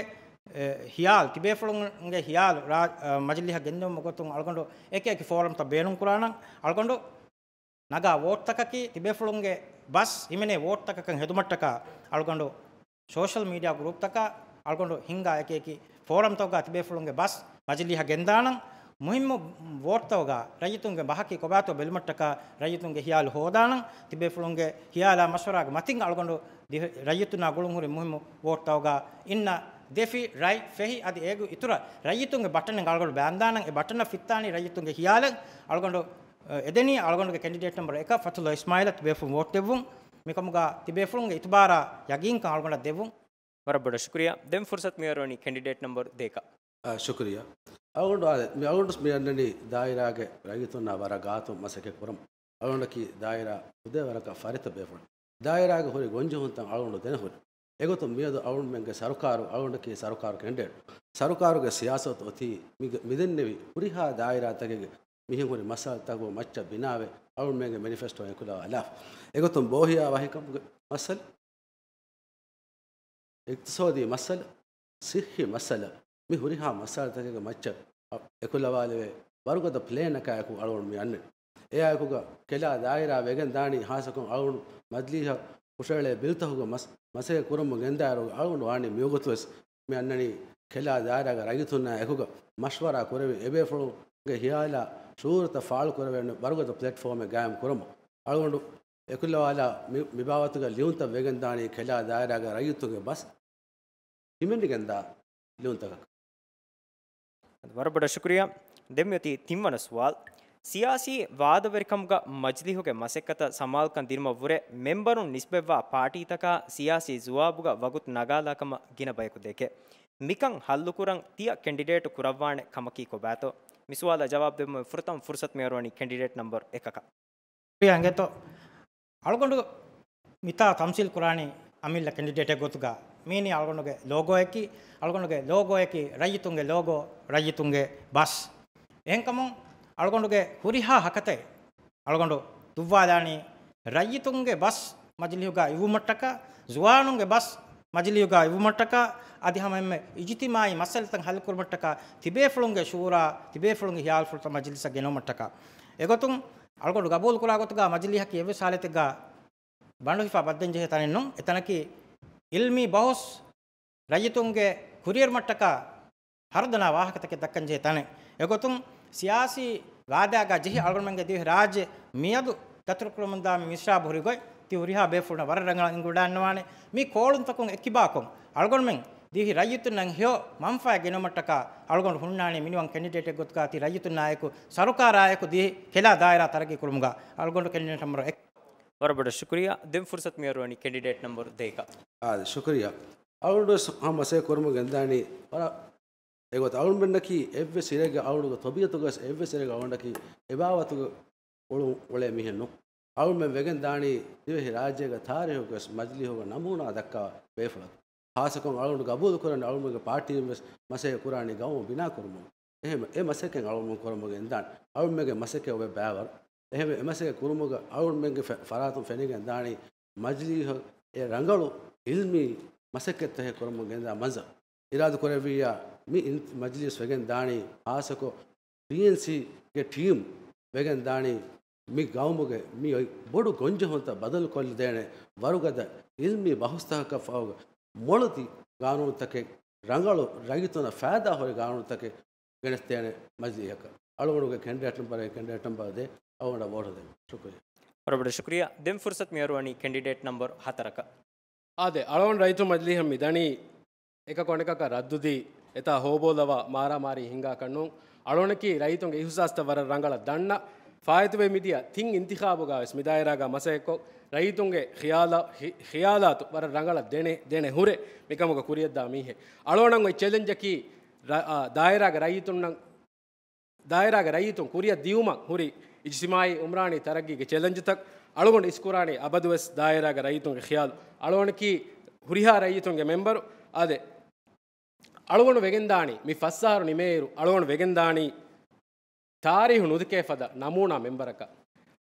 އެ، ޚިޔާލު، ތިބޭފުޅުންގެ ޚިޔާލު ރާ، އަ، މަޖިލީހަށް ގެންދިއުމުގެ ގޮތުން އަޅުގަނޑު އެކި އެކި ފޯރަމްތައް ބޭނުންކުރާނަން. އަޅުގަނޑު ނަގާ ވޯޓްތަކަކީ ތިބޭފުޅުންގެ ބަސް ހިމެނޭ ވޯޓްތަކަކަށް ހެދުމަށްޓަކާ އަޅުގަނޑު ސޯޝަލް މީޑިއާ ގްރޫޕްތަކަށް އަޅުގަނޑު ހިންގާ އެކި އެކި ފޯރަމްތަކުގަ ތިބޭފުޅުންގެ ބަސް މަޖިލީހަށް ގެންދާނަން. މުހިއްމު ވޯޓްތަކުގަ ރައްޔިތުންގެ ބަހަކީ ކޮބާތޯ ބެލުމަށްޓަކާ ރައްޔިތުންގެ ޚިޔާލު ހޯދާނަން. ތިބޭފުޅުންގެ ޚިޔާލާ މަޝްވަރާގެ މަތިން އަޅުގަނޑު ދި، ރައްޔިތުންނާ ގުޅުންހުރި މުހިއްމު ވޯޓްތަކުގަ އިންނަ ދެފި، ރަތް، ފެހި އަދި އޭގެ އިތުރަށް ރައްޔިތުންގެ ބަޓަނެއް އަޅުގަނޑު ބާންދާނަން. އެ ބަޓަނަށް ފިއްތާނީ ރައްޔިތުންގެ ޚިޔާލެއް. އަޅުގަނޑު އެދެނީ އަޅުގަނޑުގެ ކެނޑިޑޭޓް ނަމްބަރު އެކަށް ފަތުލްލާ އިސްމާއީލަށް ތިބޭފުޅުން ވޯޓް ދެއްވުން. މިކަމުގަ ތިބޭފުޅުންގެ އިތުބާރާ ޔަގީންކަން އަޅުގަނޑަށް ދެއްވުން. ވަރަށް ބޮޑަށް ޝުކުރިއްޔާ. ދެން ފުރުޞަތު މިއަރުވަނީ ކެނޑިޑޭޓް ނަމްބަރު ދޭކަށް. އާ، ޝުކުރިއްޔާ. އަޅުގަނޑު އާދެ، މި އަޅުގަނޑު މި އަންނަނީ ދާއިރާގެ ރައްޔިތުންނާ ވަރަށް ގާތުން މަސައްކަތް ކުރަމުން. އަޅުގަނޑަކީ ދާއިރާ ހުދޭވަރަކަށް ފަރިތަ ބޭފުޅެއް. ދާއިރާގެ ހުރި ގޮންޖެހުންތައް އަޅުގަނޑު ދެނެހުރި. އެގޮތުން މިއަދު އަޅުގަނޑުމެންގެ ސަރުކާރު، އަޅުގަނޑަކީ ސަރުކާރު ކެނޑިޑޭޓް. ސަރުކާރުގެ ސިޔާސަތު އޮތީ މި، މިދެންނެވި ހުރިހާ ދާއިރާތަކެއްގެ މިހެން ހުރި މައްސަލަތަކުގެ މައްޗަށް ބިނާވެ، އަޅުގަނޑުމެންގެ މެނިފެސްޓޯ އެކުލަވާލާފަ. އެގޮތުން ބޯހިޔާ ވަހިކަމުގެ މައްސަލަ، އިޤްތިޞާދީ މައްސަލަ، ޞިއްޙީ މައްސަލަ، މި ހުރިހާ މައްސަލަތަކެއްގެ މައްޗަށް އެކުލަވާލެވޭ ވަރުގަދަ ޕްލޭނަކާއެކު އަޅުގަނޑު މި އަންނަނީ. އެއާއެކުގަ ކެލާ ދާއިރާ ވެގެން ދާނީ ހާއްސަކޮށް އަޅުގަނޑު މަޖިލީހަށް ހުށަހެޅޭ ބިލްތަކުގެ މަސް، މަސައްކަތް ކުރަމުން ގެންދާއިރު އަޅުގަނޑު ވާނީ މިވަގުތުވެސް މި އަންނަނީ ކެލާ ދާއިރާގެ ރައްޔިތުންނާ އެކުގަ މަޝްވަރާ ކުރެވި އެބޭފުޅުންގެ ހިޔާލާ ޝުޢޫރުތައް ފާޅުކުރެވޭނެ ވަރުގަދަ ޕްލެޓްފޯމެއް ގާއިމް ކުރަމުން. އަޅުގަނޑު އެކުލަވާލާ މި، މިބާވަތުގެ ލިޔުންތައް ވެގެން ދާނީ ކެލާ ދާއިރާގެ ރައްޔިތުންގެ ބަސް ހިމެނިގެންދާ ލިޔުންތަކަކަށް. ވަރަށް ބޮޑަށް ޝުކުރިއްޔާ. ދެން މިއޮތީ ތިންވަނަ ސުވާލު. ސިޔާސީ ވާދަވެރިކަމުގަ މަޖިލީހުގެ މަސައްކަތަށް ސަމާލުކަން ދިނުމަށްވުރެ މެންބަރުން ނިސްބަތްވާ ޕާޓީތަކާ ސިޔާސީ ޖުވާބުގަ ވަގުތު ނަގާލާކަމަށް ގިނަ ބަޔަކު ދެކެ. މިކަން ހައްލުކުރަން ތިޔަ ކެނޑިޑޭޓު ކުރައްވާނެ ކަމަކީ ކޮބާތޯ؟ މި ސުވާލަށް ޖަވާބު ދެއްވުމަށް ފުރަތަމަ ފުރުސަތު މިއަރުވަނީ ކެނޑިޑޭޓް ނަމްބަރު އެކަކަށް. އިނގޭތޯ، އަޅުގަނޑު މިތާ ތަމްސީލް ކުރާނީ އަމިއްލަ ކެނޑިޑޭޓެއް ގޮތުގަ. މީނީ އަޅުގަނޑުގެ ލޯގޯއަކީ، އަޅުގަނޑުގެ ލޯގޯއަކީ ރައްޔިތުންގެ ލޯގޯ، ރައްޔިތުންގެ ބަސް. އެހެންކަމުން އަޅުގަނޑުގެ ހުރިހާ ހަކަތައެއް އަޅުގަނޑު ދުއްވާލާނީ ރައްޔިތުންގެ ބަސް މަޖިލީހުގަ އިވުމަށްޓަކާ، ޒުވާނުންގެ ބަސް މަޖިލީހުގަ އިވުމަށްޓަކާ، އަދި ހަމައެންމެ އިޖުތިމާޢީ މައްސަލަތައް ހައްލުކުރުމަށްޓަކާ ތިބޭފުޅުންގެ ޝޫރާ، ތިބޭފުޅުންގެ ހިޔާލުފުޅުތައް މަޖިލިސަށް ގެނައުމަށްޓަކާ. އެގޮތުން އަޅުގަނޑު ގަބޫލުކުރާ ގޮތުގަ މަޖިލީހަކީ އެއްވެސް ހާލަތެއްގަ ބަނޑުހިފާ ބައްދަންޖެހޭ ތަނެއް ނޫން. އެތަނަކީ ޢިލްމީ ބަހުސް، ރައްޔިތުންގެ ކުރިއެރުމަށްޓަކާ ހަރުދަނާ ވާހަކަތަކެއް ދައްކަންޖެހޭ ތަނެއް. އެގޮތުން ސިޔާސީ ވާދާގަ ޖެހި އަޅުގަނޑުމެންގެ ދިވެހި ރާއްޖެ މިއަދު ދަތުރުކުރަމުންދާ މި މިސްރާބު ހުރި ގޮތް ތި ހުރިހާ ބޭފުޅުންނަށް ވަރަށް ރަނގަޅަށް އެނގިވަޑައިގަންނަވާނެ. މި ކޯޅުންތަކުން އެއްކިބާކޮށް، އަޅުގަނޑުމެން ދިވެހި ރައްޔިތުންނަށް ހެޔޮ މަންފާއެއް ގެނައުމަށްޓަކާ އަޅުގަނޑު ހުންނާނީ މިނިވަން ކެނޑިޑޭޓެއް ގޮތުގަ ތި ރައްޔިތުންނާއެކު، ސަރުކާރާއެކު ދިވެހި ކެލާ ދާއިރާ ތަރައްގީ ކުރުމުގަ. އަޅުގަނޑު ކެނޑިޑޭޓް ނަމްބަރު އެއް. ވަރަށް ބޮޑަށް ޝުކުރިއްޔާ. ދެން ފުރުސަތު މިއަރުވަނީ ކެނޑިޑޭޓް ނަމްބަރު ދޭކަށް. އާދެ، ޝުކުރިއްޔާ. އަޅުގަނޑު ވެސް ހަމަ މަސައްކަތް ކުރަމުން ގެންދާނީ ވަރަށް އެގޮތަށް. އަޅުގަނޑަކީ އެއްވެސް ސިރެއްގެ، އަޅުގަނޑުގެ ތަބީއަތުގަސް އެއްވެސް ސިރެއްގެ އަޅުގަނޑަކީ އެބާވަތުގެ އުޅުން އުޅޭ މީހެއް ނޫން. އަޅުމެން ވެގެން ދާނީ ދިވެހި ރާއްޖޭގެ ތާރީހުގަސް މަޖިލީހުގެ ނަމޫނާ ދައްކާ ބޭފުޅަކު. ހާއްސަކޮށް އަޅުގަނޑު ގަބޫލު ކުރަނީ އަޅުމެންގެ ޕާޓީން ވެސް މަސައްކަތް ކުރާނީ ގައުމު ބިނާ ކުރުމުން. އެހެން އެ މަސައްކަތް އަޅުމެން ކުރަމުން ގެންދާނެ. އަޅުމެންގެ މަސައްކަތް އޮވޭ ބައިވަރު. އެހެންވެ، އެ މަސައްކަތް ކުރުމުގަ އަޅުމެންގެ ފެ-، ފަރާތުން ފެނިގެން ދާނީ މަޖިލީހަށް އެ ރަނގަޅު އިލްމީ މަސައްކަތްތަކެއް ކުރަމުން ގެންދާ މަންޒަރު. އިރާދަ ކުރެއްވިއްޔާ މި އިން-، މަޖިލީސް ވެގެން ދާނީ ހާއްސަކޮށް ޓީއެންސީގެ ޓީމް ވެގެން ދާނީ މި ގައުމުގެ މި އޮތް ބޮޑު ގޮންޖެހުންތައް ބަދަލުކޮށްލަދޭނެ ވަރުގަދަ އިލްމީ ބަހުސްތަކަކަށް ފަހުގަ މޮޅުތި ގާނޫނުތަކެއް، ރަނގަޅު ރައްޔިތުންނަށް ފައިދާ ހުރި ގާނޫނުތަކެއް ގެނެސްދޭނެ މަޖިލީހަކަށް. އަޅުގަނޑުގެ ކެންޑިޑޭޓް ނަމްބަރު، ކެންޑިޑޭޓް ނަމްބަރު ދޭ، އަޅުގަނޑަށް ވޯޓު ދޭ. ޝުކުރިއްޔާ. ވަރަށް ބޮޑަށް ޝުކުރިއްޔާ. ދެން ފުރުސަތު މިއަރުވަނީ ކެންޑިޑޭޓް ނަމްބަރު ހަތަރަކަށް. އާދެ، އަޅުގަނޑު ރައްޔިތު މަޖިލީހަށް މި ދަނީ އެކަކު އަނެކަކަށް ރައްދުދީ، އެތާ ހޯބޯލަވާ މާރާމާރީ ހިންގާ ކަންނޫން. އަޅުގަނޑަކީ ރައްޔިތުންގެ އިހުސާސްތައް ވަރަށް ރަނގަޅަށް ދަންނަ، ފާއިތުވެ މިދިޔަ ތިން އިންތިޚާބުގަ ވެސް މި ދާއިރާގަ މަސައްކަތްކޮށް، ރައްޔިތުންގެ ޚިޔާލާ-، ޚި-، ޚިޔާލާތު ވަރަށް ރަނގަޅަށް ދެނެ-، ދެނެ ހުރެ މިކަމުގަ ކުރިޔަށްދާ މީހެއް. އަޅުގަނޑަށް އޮތް ޗެލެންޖަކީ ރަ-، އާ، ދާއިރާގެ ރައްޔިތުންނަށް، ދާއިރާގެ ރައްޔިތުން ކުރިއަށް ދިއުމަށް ހުރި އިޖްތިމާޢީ އުމްރާނީ ތަރައްގީގެ ޗެލެންޖުތައް. އަޅުގަނޑު އިސްކުރާނީ އަބަދުވެސް ދާއިރާގެ ރައްޔިތުންގެ ޚިޔާލު. އަޅުގަނޑަކީ ހުރިހާ ރައްޔިތުންގެ މެމްބަރު. އާދެ، އަޅުގަނޑު ވެގެންދާނީ މި ފަސް އަހަރު ނިމޭއިރު، އަޅުގަނޑު ވެގެންދާނީ ތާރީހު ނުދެކޭ ފަދަ ނަމޫނާ މެމްބަރަކަށް.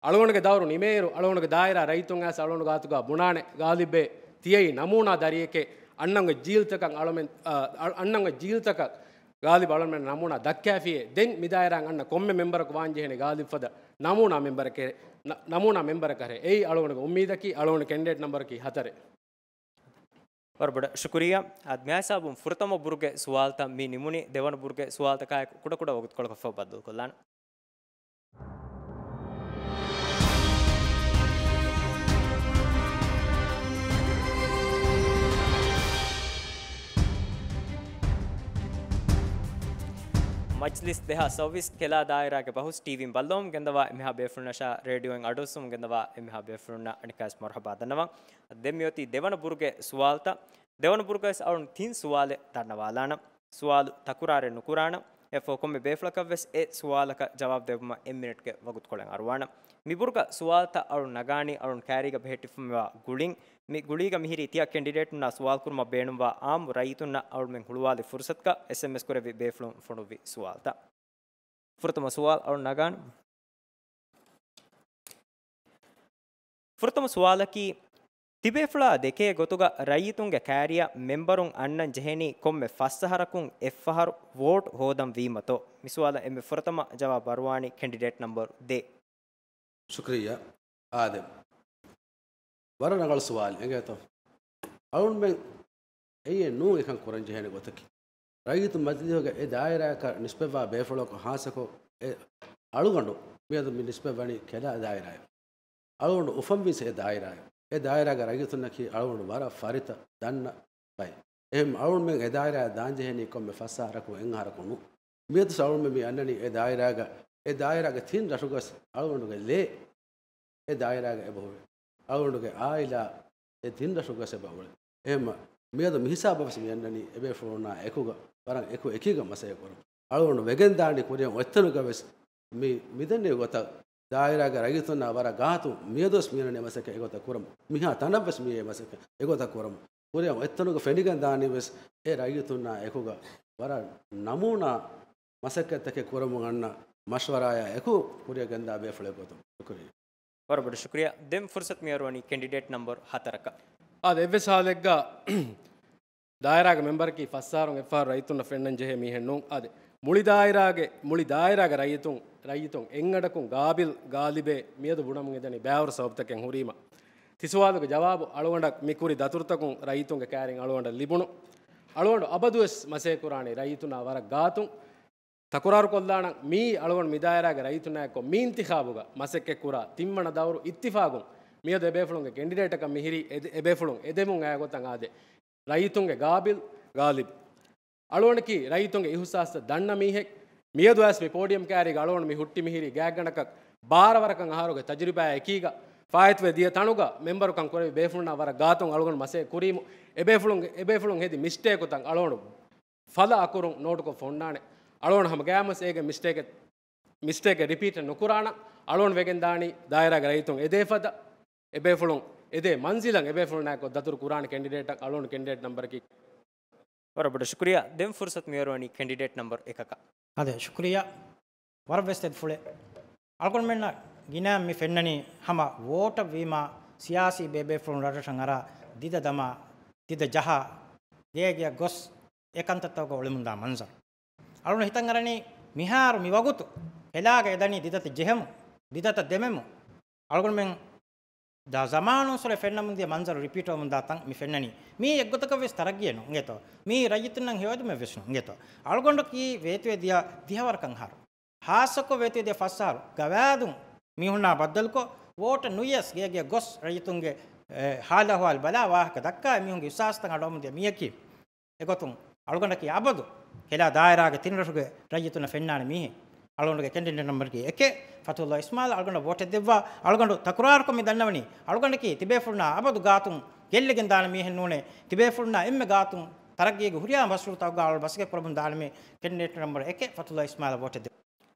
އަޅުގަނޑުގެ ދައުރު ނިމޭއިރު، އަޅުގަނޑުގެ ދާއިރާ ރައްޔިތުން އައިސް އަޅުގަނޑު ގާތުގަ ބުނާނެ، ގާލިބޭ، ތިޔައީ ނަމޫނާ ދަރިއެކޭ. އަންނަންގެ ޖީލްތަކަށް އަޅުމެން، އަ، އަ، އަންނަންގެ ޖީލްތަކަށް ގާލިބް އަޅުމެން ނަމޫނާ ދައްކާފިއޭ. ދެން މިދާއިރާއަށް އަންނަ ކޮންމެ މެމްބަރަކު ވާންޖެހޭނެ ގާލިބް ފަދަ ނަމޫނާ މެމްބަރަކަށް، ނަ-، ނަމޫނާ މެމްބަރަކަށް. އެއީ އަޅުގަނޑުގެ އުއްމީދަކީ. އަޅުގަނޑު ކެންޑިޑޭޓް ނަމްބަރަކީ ހަތަރެއް. ވަރަށް ބޮޑަށް ޝުކުރިއްޔާ. އާދެ، މިހިސާބުން ފުރަތަމަ ބުރުގެ ސުވާލުތައް މި ނިމުނީ. ދެވަނަ ބުރުގެ ސުވާލުތަކާއެކު ކުޑަކުޑަ ވަގުތުކޮޅަކަށްފަހު ބައްދަލުކޮށްލާނަން. މަޖްލިސް ދެހާސް ސައުވީސް ކެލާ ދާއިރާގެ ބަހުސް ޓީވީން ބައްލަވަމުން ގެންދަވާ އެންމެހާ ބޭފުޅުންނަށާ ރޭޑިއޯއިން އަޑުއައްސަމުން ގެންދަވާ އެންމެހާ ބޭފުޅުންނަށް އަނެއްކާވެސް މަރުޙަބާ ދަންނަވަން. ދެން މިއޮތީ ދެވަނަ ބުރުގެ ސުވާލުތައް. ދެވަނަ ބުރުގަވެސް އަޅުން ތިން ސުވާލެއް ދަންނަވާލާނަން. ސުވާލު ތަކުރާރެއް ނުކުރާނަން. އެއަށްފަހު ކޮންމެ ބޭފުޅަކަށްވެސް އެ ސުވާލަކަށް ޖަވާބު ދެއްވުމަށް އެއް މިނެޓްގެ ވަގުތުކޮޅެއް އަރުވާނަން. މި ބުރުގަ ސުވާލުތައް އަޅުން ނަގާނީ އަޅުން ކައިރީގަ ބެހެއްޓިފައިވާ ގުޅިން. މި ގުޅީގަ މިހިރީ ތިޔަ ކެންޑިޑޭޓުންނާ ސުވާލު ކުރުމަށް ބޭނުންވާ އާއްމު ރައްޔިތުންނަށް އަޅުމެން ހުޅުވާލި ފުރުސަތުގަ އެސްއެމްއެސް ކުރެއްވި ބޭފުޅުން ފޮނުއްވި ސުވާލުތައް. ފުރަތަމަ ސުވާލު އަޅުން ނަގާން. ފުރަތަމަ ސުވާލަކީ، ތިބޭފުޅާ ދެކޭ ގޮތުގަ ރައްޔިތުންގެ ކައިރިއަށް މެމްބަރުން އަންނަން ޖެހެނީ ކޮންމެ ފަސް އަހަރަކުން އެއްފަހަރު ވޯޓް ހޯދަން ވީމަތޯ؟ މި ސުވާލަށް އެންމެ ފުރަތަމަ ޖަވާބު އަރުވާނީ ކެންޑިޑޭޓް ނަމްބަރު ދޭ. ޝުކުރިއްޔާ. އާދެ، ވަރަށް ރަނގަޅު ސުވާލެއް އެނގޭތޯ. އަޅުންމެން އެއީ ނޫން އެކަން ކުރަން ޖެހޭނެ ގޮތަކީ. ރައްޔިތު މަޖިލީހުގެ އެ ދާއިރާއަކަށް ނިސްބަތްވާ ބޭފުޅަކު ހާއްސަކޮށް އެ އަޅުގަނޑު މިއަދު މި ނިސްބަތްވަނީ ކެލާ ދާއިރާއަށް. އަޅުގަނޑު އުފަންވީސް އެ ދާއިރާއަށް. އެ ދާއިރާގެ ރައްޔިތުންނަކީ އަޅުގަނޑު ވަރަށް ފަރިތަ ދަންނަ ބައެއް. އެހެން އަޅުގަނޑުމެން އެ ދާއިރާއަށް ދާންޖެހެނީ ކޮންމެ ފަސް އަހަރަކުން އެއް އަހަރަކުން ނޫން. މިއަދު އަޅުގަނޑުމެން މި އަންނަނީ އެ ދާއިރާގަ، އެ ދާއިރާގެ ތިން ރަށުގަސް އަޅުގަނޑުގެ ލޭ އެ ދާއިރާގަ އެބަހުރި. އަޅުގަނޑުގެ އާއިލާ އެ ތިން ރަށުގަސް އެބަ އުޅެ. އެހެންމަ މިއަދު މިހިސާބަށް ވެސް މި އަންނަނީ އެބޭފުޅުންނާ އެކުގަ ވަރަށް އެކު އެކީގަ މަސައްކަތް ކުރަން. އަޅުގަނޑު ވެގެން ދާނީ ކުރިއަށް އޮތްތަނުގަ ވެސް މި، މިދެންނެވި ގޮތަށް ދާއިރާގެ ރައްޔިތުންނާ ވަރަށް ގާތު މިއަދުވެސް މިއަންނަނީ މަސައްކަތް އެގޮތަށް ކުރަމު. މިހާ ތަނަށްވެސް މިއޭ މަސައްކަތް އެގޮތަށް ކުރަމު. ކުރިއަށް އޮތްތަނުގަ ފެނިގެން ދާނީ ވެސް އެ ރައްޔިތުންނާ އެކުގަ ވަރަށް ނަމޫނާ މަސައްކަތްތަކެއް ކުރަމުން އަންނަ މަޝްވަރާޔާ އެކު ކުރިއަށް ގެންދާ ބޭފުޅެއް ގޮތުން. ޝުކުރިއްޔާ. ވަރަށް ބޮޑަށް ޝުކުރިއްޔާ. ދެން ފުރުސަތު މިއަރުވަނީ ކެންޑިޑޭޓް ނަމްބަރު ހަތަރަކަށް. އާދެ، އެއްވެސް ހާލެއްގަ ދާއިރާގެ މެމްބަރަކީ ފަސް އަހަރުން އެއްފަހަރު ރައްޔިތުންނަށް ފެންނަން ޖެހޭ މީހެއް ނޫން. އާދެ، މުޅި ދާއިރާގެ، މުޅި ދާއިރާގެ ރައްޔިތުން، ރައްޔިތުން އެއްއަޑަކުން ގާބިލް ގާލިބޭ މިއަދު ބުނަމުން އެދަނީ ބައިވަރު ސަބަބުތަކެއް ހުރީމަ. ތި ސުވާލުގެ ޖަވާބު އަޅުގަނޑަށް މި ކުރި ދަތުރުތަކުން ރައްޔިތުންގެ ކައިރިން އަޅުގަނޑަށް ލިބުނު. އަޅުގަނޑު އަބަދުވެސް މަސައްކަތް ކުރާނީ ރައްޔިތުންނާ ވަރަށް ގާތުން. ތަކުރާރުކޮށްލާނަން، މިއީ އަޅުގަނޑު މިދާއިރާގެ ރައްޔިތުންނާއެކު މި އިންތިޚާބުގަ މަސައްކަތްކުރާ ތިންވަނަ ދައުރު އިއްތިފާގުން މިއަދު އެބޭފުޅުންގެ ކެންޑިޑޭޓަކަށް މިހިރީ އެދެ-، އެބޭފުޅުން އެދެމުން އައި ގޮތަށް އާދޭ. ރައްޔިތުންގެ ގާބިލް ޣާލިބް. އަޅުގަނޑަކީ ރައްޔިތުންގެ އިހުސާސްތައް ދަންނަ މީހެއް. މިއަދު އައިސް މި ޕޯޑިއަމް ކައިރީގަ އަޅުގަނޑު މި ހުއްޓި މިހިރީ ގާތްގަނޑަކަށް ބާރަ ވަރަކަށް އަހަރުގެ ތަޖުރިބާއާ އެކީގަ ފާއިތުވެ ދިޔަ ތަނުގަ މެމްބަރުކަން ކުރެވި ބޭފުޅުންނާ ވަރަށް ގާތުން އަޅުގަނޑު މަސައްކަތް ކުރީމު، އެބޭފުޅުން، އެބޭފުޅުން ހެދި މިސްޓޭކުތައް އަޅުގަނޑު ފަލަ އަކުރުން ނޯޓުކޮށް އޮންނާނެ. އަޅުގަނޑު ހަމަ ގާމުސް އޭގެ މިސްޓޭކެއް، މިސްޓޭކެއް ރިޕީޓެއް ނުކުރާނަން. އަޅުގަނޑު ވެގެން ދާނީ ދާއިރާގެ ރައްޔިތުން އެދޭ ފަދަ، އެބޭފުޅުން އެދޭ މަންޒިލަށް އެބޭފުޅުންނާއެކު ދަތުރު ކުރާނެ ކެންޑިޑޭޓަށް އަޅުގަނޑު ކެންޑިޑޭޓް ނަމްބަރަކީ. ވަރަށް ބޮޑަށް ޝުކުރިއްޔާ. ދެން ފުރުސަތު މިހާރު ވަނީ ކެންޑިޑޭޓް ނަމްބަރު އެކަކަށް. އާދެ، ޝުކުރިއްޔާ. ވަރަށް ވެސް ތެދުފުޅެއް. އަޅުގަނޑުމެންނަށް ގިނައިން މި ފެންނަނީ ހަމަ ވޯޓަށް ވީމާ ސިޔާސީ ބޭބޭފުޅުން ރަށްރަށަށް އަރާ ދިދަ ދަމާ ދިދަ ޖަހާ ގެޔަށް ގެޔަށް ގޮސް އެ ކަންތައްތަކުގަ އުޅެމުންދާ މަންޒަރު. އަޅުގަނޑު ހިތަށް އަރަނީ މިހާރު މި ވަގުތު ހެލާގަ އެދަނީ ދިދަތައް ޖެހެމުން، ދިދަތައް ދެމެމުން. އަޅުގަނޑުމެން ދާ ޒަމާނުން ސުރެ ފެންނަމުން ދިޔަ މަންޒަރު ރިޕީޓް ވަމުން ދާ ތަން މި ފެންނަނީ. މީ އެއްގޮތަކަށް ވެސް ތަރައްގީއެއް ނޫން އިނގޭތޯ. މީ ރައްޔިތުންނަށް ހެޔޮއެދުމެއް ވެސް ނޫން އިނގޭތޯ. އަޅުގަނޑަކީ ވޭތުވެ ދިޔަ ދިހަވަރަކަށް އަހަރު. ހާއްސަކޮށް ވޭތުވެ ދިޔަ ފަސް އަހަރު ގަވާއިދުން މީހުންނާ ބައްދަލުކޮށް، ވޯޓަށް ނުއިޔަސް ގެޔަށް ގެޔަށް ގޮސް ރައްޔިތުންގެ، އެ، ހާލު އަހުވާލު ބަލާ ވާހަކަ ދައްކާ އެމީހުންގެ ވިސްވާސްތައް އަޑުއަހަމުން ދިޔަ މީހަކީ. އެގޮތުން އަޅުގަނޑަކީ އަބަދު ހެލާ ދާއިރާގެ ތިން ރަށުގެ ރައްޔިތުންނަށް ފެންނާނެ މީހެއް. އަޅުގަނޑުގެ ކެންޑިޑޭޓް ނަމްބަރަކީ އެކެއް، ފަތުހުﷲ އިސްމާއިލް. އަޅުގަނޑަށް ވޯޓެއް ދެއްވާ. އަޅުގަނޑު ތަކުރާރުކޮށް މި ދަންނަވަނީ، އަޅުގަނޑަކީ ތިބޭފުޅުންނާ އަބަދު ގާތުން ގެއްލިގެން ދާނެ މީހެއް ނޫނޭ. ތިބޭފުޅުންނާ އެންމެ ގާތުން ތަރައްގީގެ ހުރިހާ މަޝްރޫޢުތަކުގަ އަޅުގަނޑު މަސައްކަތް ކުރަމުން ދާނަމޭ. ކެންޑިޑޭޓް ނަމްބަރު އެކެއް، ފަތުހުﷲ އިސްމާއިލަށް ވޯޓެއް ދެއްވާ.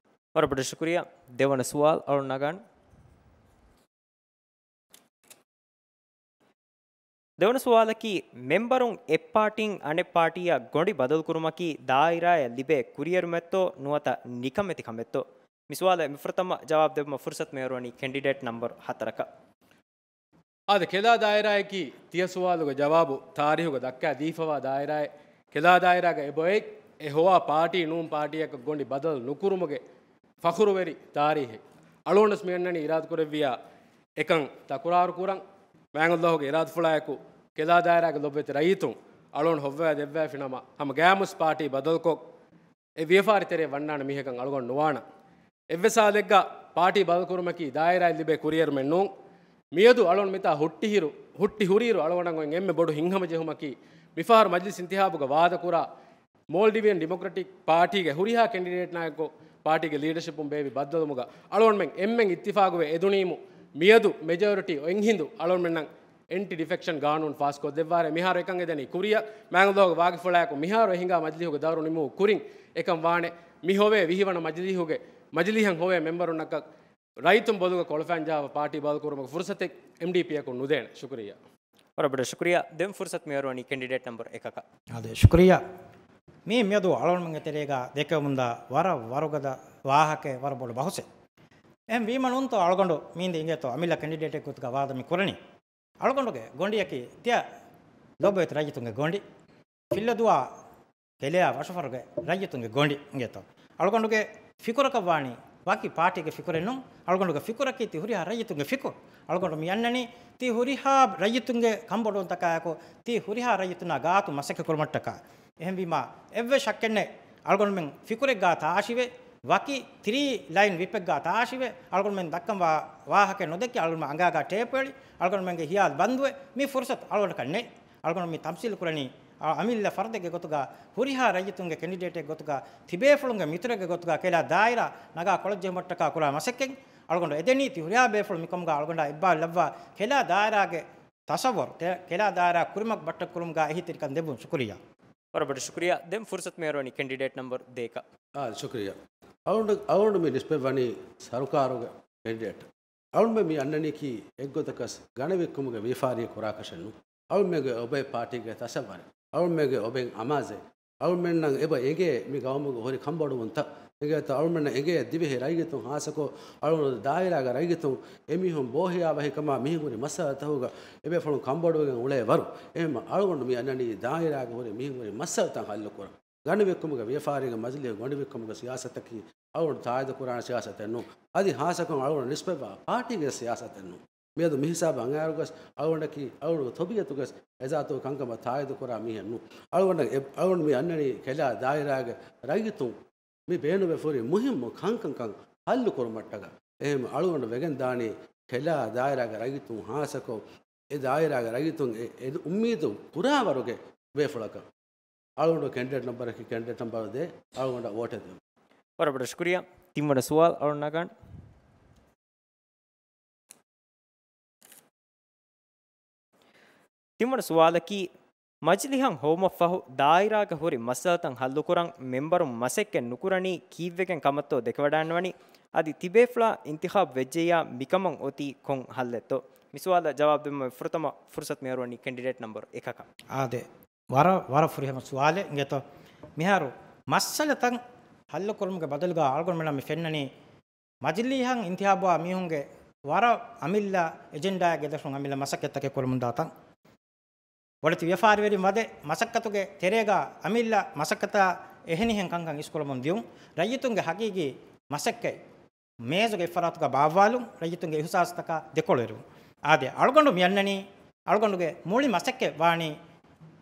ވަރަށް ބޮޑަށް ޝުކުރިއްޔާ. ދެވަނަ ސުވާލު އަޅުން ނަގާން. ދެވަނަ ސުވާލަކީ، މެމްބަރުން އެއްޕާޓީން އަނެއްޕާޓީއަށް ގޮނޑި ބަދަލުކުރުމަކީ ދާއިރާއަށް ލިބޭ ކުރިއެރުމެއްތޯ ނުވަތަ ނިކަމެތި ކަމެއްތޯ؟ މި ސުވާލަށް މިފުރަތަމަ ޖަވާބު ދެއްވުމަށް ފުރުސަތު މިހާރު ވަނީ ކެންޑިޑޭޓް ނަމްބަރު ހަތަރަކަށް. އާދެ، ކެލާ ދާއިރާއަކީ ތިޔަ ސުވާލުގެ ޖަވާބު ތާރީހުގަ ދައްކާ ދީފަވާ ދާއިރާއެއް. ކެލާ ދާއިރާގަ އެބައޮތް އެ ހޮވާ ޕާޓީ ނޫން ޕާޓީއަކަށް ގޮނޑި ބަދަލު ނުކުރުމުގެ ފަޚުރުވެރި ތާރީހެއް. އަޅުގަނޑުވެސް މި އަންނަނީ އިރާދަކުރެއްވިޔާ އެކަން ތަކުރާރު ކުރަން. މާތް ﷲ ގެ އިރާދަފުޅާއެކު ކެލާ ދާއިރާގެ ލޮބުވެތި ރައްޔިތުން އަޅުގަނޑު ހޮއްވައި ދެއްވައިފިނަމަ، ހަމަ ގާމުސް ޕާޓީ ބަދަލުކޮށް، އެ ވިޔަފާރި ތެރޭ ވަންނާނެ މީހަކަށް އަޅުގަނޑު ނުވާނަން. އެއްވެސް ހާލެއްގަ ޕާޓީ ބަދަލުކުރުމަކީ ދާއިރާއަށް ލިބޭ ކުރިއެރުމެއް ނޫން. މިއަދު އަޅުގަނޑު މިތާ ހުއްޓިހިރު، ހުއްޓި ހުރިއިރު އަޅުގަނޑަށް އޮތް އެންމެ ބޮޑު ހިތްހަމަޖެހުމަކީ، މިފަހަރު މަޖިލިސް އިންތިހާބުގަ ވާދަކުރާ މޯލްޑިވިއަން ޑިމޮކްރެޓިކް ޕާޓީގެ ހުރިހާ ކެންޑިޑޭޓްނާއެކު ޕާޓީގެ ލީޑަޝިޕުން ބޭއްވި ބައްދަލުވުމުގަ އަޅުގަނޑުމެން އެންމެން އިއްތިފާގުވެ އެދުނީމު، މިއަދު މެޖޯރިޓީ އޮތް ހިނދު އަޅުގަނޑުމެންނަށް އެންޓި ޑިފެކްޝަން ގާނޫނު ފާސްކޮށްދެއްވާރޭ. މިހާރު އެކަން އެދެނީ ކުރިއަށް. މާތް ﷲ ގެ ވާގިފުޅާއެކު މިހާރު އެ ހިނގާ މަޖިލީހުގެ ދައުރު ނިމުމުގެ ކުރިން އެކަން ވާނެ. މި ހޮވޭ ވިހި ވަނަ މަޖިލީހުގެ، މަޖިލީހަށް ހޮވޭ މެމްބަރުންނަކަށް ރައްޔިތުން ބޮލުގަ ކޮޅުފައިން ޖަހާފަ ޕާޓީ ބަދަލުކުރުމުގެ ފުރުސަތެއް އެމްޑީޕީއަކުން ނުދޭނެ. ޝުކުރިއްޔާ. ވަރަށް ބޮޑަށް ޝުކުރިއްޔާ. ދެން ފުރުސަތު މިހާރު ވަނީ ކެންޑިޑޭޓް ނަމްބަރު އެކަކަށް. އާދެ، ޝުކުރިއްޔާ. މީ މިއަދު އަޅުގަނޑުމެންގެ ތެރޭގަ ދެކެވެމުންދާ ވަރަށް ވަރުގަދަ ވާހަކައެއް، ވަރަށް ބޮޑު ބަހުސެއް. އެހެން ވީމަ ނޫންތޯ އަޅުގަނޑު މީނދެ އިނގޭތޯ އަމިއްލަ ކެންޑިޑޭޓެއް ގޮތުގަ ވާދަ މި ކުރަނީ. އަޅުގަނޑުގެ ގޮނޑިއަކީ ތިޔަ ލޮބުވެތި ރައްޔިތުންގެ ގޮނޑި. ފިއްލަދުވާ ކެލެޔާ ވަށުފަރުގެ ރައްޔިތުންގެ ގޮނޑި އިނގޭތޯ. އަޅުގަނޑުގެ ފިކުރަކަށް ވާނީ ވަކި ޕާޓީގެ ފިކުރެއް ނޫން. އަޅުގަނޑުގެ ފިކުރަކީ ތި ހުރިހާ ރައްޔިތުންގެ ފިކުރު. އަޅުގަނޑު މި އަންނަނީ ތި ހުރިހާ ރައްޔިތުންގެ ކަންބޮޑުވުންތަކާއެކު ތި ހުރިހާ ރައްޔިތުންނާ ގާތު މަސައްކަތް ކުރުމަށްޓަކާ. އެހެންވީމާ، އެއްވެސް ޝައްކެއްނެތް، އަޅުގަނޑުމެން ފިކުރެއްގާ ތާށިވެ، ވަކި ތިރީ ލައިން ވިޕެއްގާ ތާށިވެ، އަޅުގަނޑުމެން ދައްކަންވާ ވާހަކައެއް ނުދެއްކި، އަޅުގަނޑުމެން އަނގާގާ ޓޭޕު އެޅި، އަޅުގަނޑުމެންގެ ހިޔާލު ބަންދުވެ، މި ފުރުސަތު އަޅުގަނޑަކަށް ނެތް. އަޅުގަނޑު މި ތަމްސީލު ކުރަނީ، އަ، އަމިއްލަ ފަރުދެއްގެ ގޮތުގަ، ހުރިހާ ރައްޔިތުންގެ ކެންޑިޑޭޓެއް ގޮތުގަ، ތިބޭފުޅުންގެ މިތުރެއްގެ ގޮތުގަ، ކެލާ ދާއިރާ ނަގާ ކޮޅަށްޖެހުމަށްޓަކާ ކުރާ މަސައްކަތް އަޅުގަނޑު އެދެނީ، ތި ހުރިހާ ބޭފުޅުން މިކަމުގަ އަޅުގަނޑާ އެއްބާ ލައްވާ، ކެލާ ދާއިރާގެ ތަސައްވަރު، ތެ-، ކެލާ ދާއިރާ ކުރިމަގު ބައްޓަކުކުރުމުގަ އެހީތެރިކަން ދެއްވުން. ޝުކުރިއްޔާ. ވަރަށް ބޮޑަށް ޝުކުރިއްޔާ. ދެން ފުރުސަތު މިހާރު ވަނީ ކެންޑިޑޭޓް ނަމްބަރު ދޭކަށް. އާ، ޝުކުރިއްޔާ. އަޅުގަނޑު، އަޅުގަނޑު މި ނިސްބަތް ވަނީ ސަރުކާރުގެ ކެންޑިޑޭޓް. އަޅުމެން މި އަންނަނީކީ އެއްގޮތަކަސް ގަނެވިއްކުމުގެ ވިޔަފާރި ކުރާކަށެއް ނޫން. އަޅުމެންގެ އޮބޭ ޕާޓީގެ ތަސައްވަރެއް. އަޅުމެންގެ އޮބެން އަމާޒެއް. އަޅުމެންނަށް އެބަ އެނގޭ މި ގައުމުގެ ހުރި ކަންބޮޑުވުންތައް. އެނގޭތަ އަޅުމެންނަށް އެނގޭ ދިވެހި ރައްޔިތުން ހާއްސަކޮށް އަޅުގަނޑު ދާއިރާގެ ރައްޔިތުން އެމީހުން ބޯހިޔާވަހިކަމާ މިހެން ހުރި މައްސަލަތަކުގަ އެބޭފުޅުން ކަންބޮޑުވެގެން އުޅޭ ވަރު. އެހެންމަ އަޅުގަނޑު މި އަންނަނީ ދާއިރާގެ ހުރި މިހެން ހުރި މައްސަލަތައް ހައްލުކުރަން. ގަނެވިއްކުމުގެ ވިޔަފާރީގެ މަޖިލީހު ގޮނޑިވިއްކުމުގެ ސިޔާސަތަކީ އަޅުގަނޑު ތާއީދު ކުރާނެ ސިޔާސަތެއް ނޫން. އަދި ހާއްސަކޮށް އަޅުގަނޑު ނިސްބަތްވާ ޕާޓީގެ ސިޔާސަތެއް ނޫން. މިއަދު މިހިސާބަށް އަނގައިރުގަސް އަޅުގަނޑަކީ އަޅުގަނޑުގެ ތޮބިއަތުގަސް އެޒާތު ކަންކަމަށް ތާއީދު ކުރާ މީހެއް ނޫން. އަޅުގަނޑަށް އެ-، އަޅުގަނޑު މި އަންނަނީ ކެލާ ދާއިރާގެ ރައްޔިތުން މި ބޭނުންވެފަ ހުރި މުހިއްމު ކަންކަން ކަން ހައްލު ކުރުމަށްޓަކާ. އެހެން އަޅުގަނޑު ވެގެން ދާނީ ކެލާ ދާއިރާގެ ރައްޔިތުން ހާއްސަކޮށް، އެ ދާއިރާގެ ރައްޔިތުން އެ، އެ އުއްމީދު ކުރާވަރުގެ ބޭފުޅަކަށް. އަޅުގަނޑު ކެންޑިޑޭޓް ނަމްބަރަކީ ކެންޑިޑޭޓް ނަމްބަރު ދޭ، އަޅުގަނޑަށް ވޯޓެއް ދެވުން. ވަރަށް ބޮޑަށް ޝުކުރިއްޔާ. ތިންވަނަ ސުވާލު އަޅުން ނަގާން. ތިންވަނަ ސުވާލަކީ، މަޖިލީހަށް ހޮވުމަށްފަހު ދާއިރާގަ ހުރި މައްސަލަތައް ހައްލުކުރަން މެމްބަރުން މަސައްކަތް ނުކުރަނީ ކީއްވެގެން ކަމަށްތޯ ދެކެވަޑައިންވަނީ؟ އަދި ތިބޭފުޅާ އިންތިޚާބު ވެއްޖެއްޔާ މިކަމަށް އޮތީ ކޮން ހައްލެއްތޯ؟ މި ސުވާލަށް ޖަވާބު ދެއްވުމަށް ފުރަތަމަ ފުރުސަތު މިއަރުވަނީ ކެންޑިޑޭޓް ނަމްބަރު އެކަކަށް. އާދެ، ވަރަށް، ވަރަށް ފުރިހަމަ ސުވާލެއް އިނގޭތޯ. މިހާރު މައްސަލަތައް ހައްލުކުރުމުގެ ބަދަލުގަ އަޅުގަނޑުމެންނަށް މި ފެންނަނީ މަޖިލީހަށް އިންތިހާބުވާ މީހުންގެ ވަރަށް އަމިއްލަ އެޖެންޑާއެއް ގެދޮށުން އަމިއްލަ މަސައްކަތްތަކެއް ކުރަމުންދާތަން. ބޮޑެތި ވިޔަފާރިވެރިން ވަދެ މަސައްކަތުގެ ތެރޭގަ އަމިއްލަ މަސައްކަތާ އެހެނިހެން ކަންކަން އިސްކުރަމުން ދިޔުން. ރައްޔިތުންގެ ހަގީގީ މަސައްކަތް މޭޒުގެ އެއްފަރާތުގަ ބާއްވާލުން، ރައްޔިތުންގެ އިހުސާސްތަކާ ދެކޮޅުވެރިވުން. އާދެ، އަޅުގަނޑު މި އަންނަނީ، އަޅުގަނޑުގެ މުޅި މަސައްކަތް ވާނީ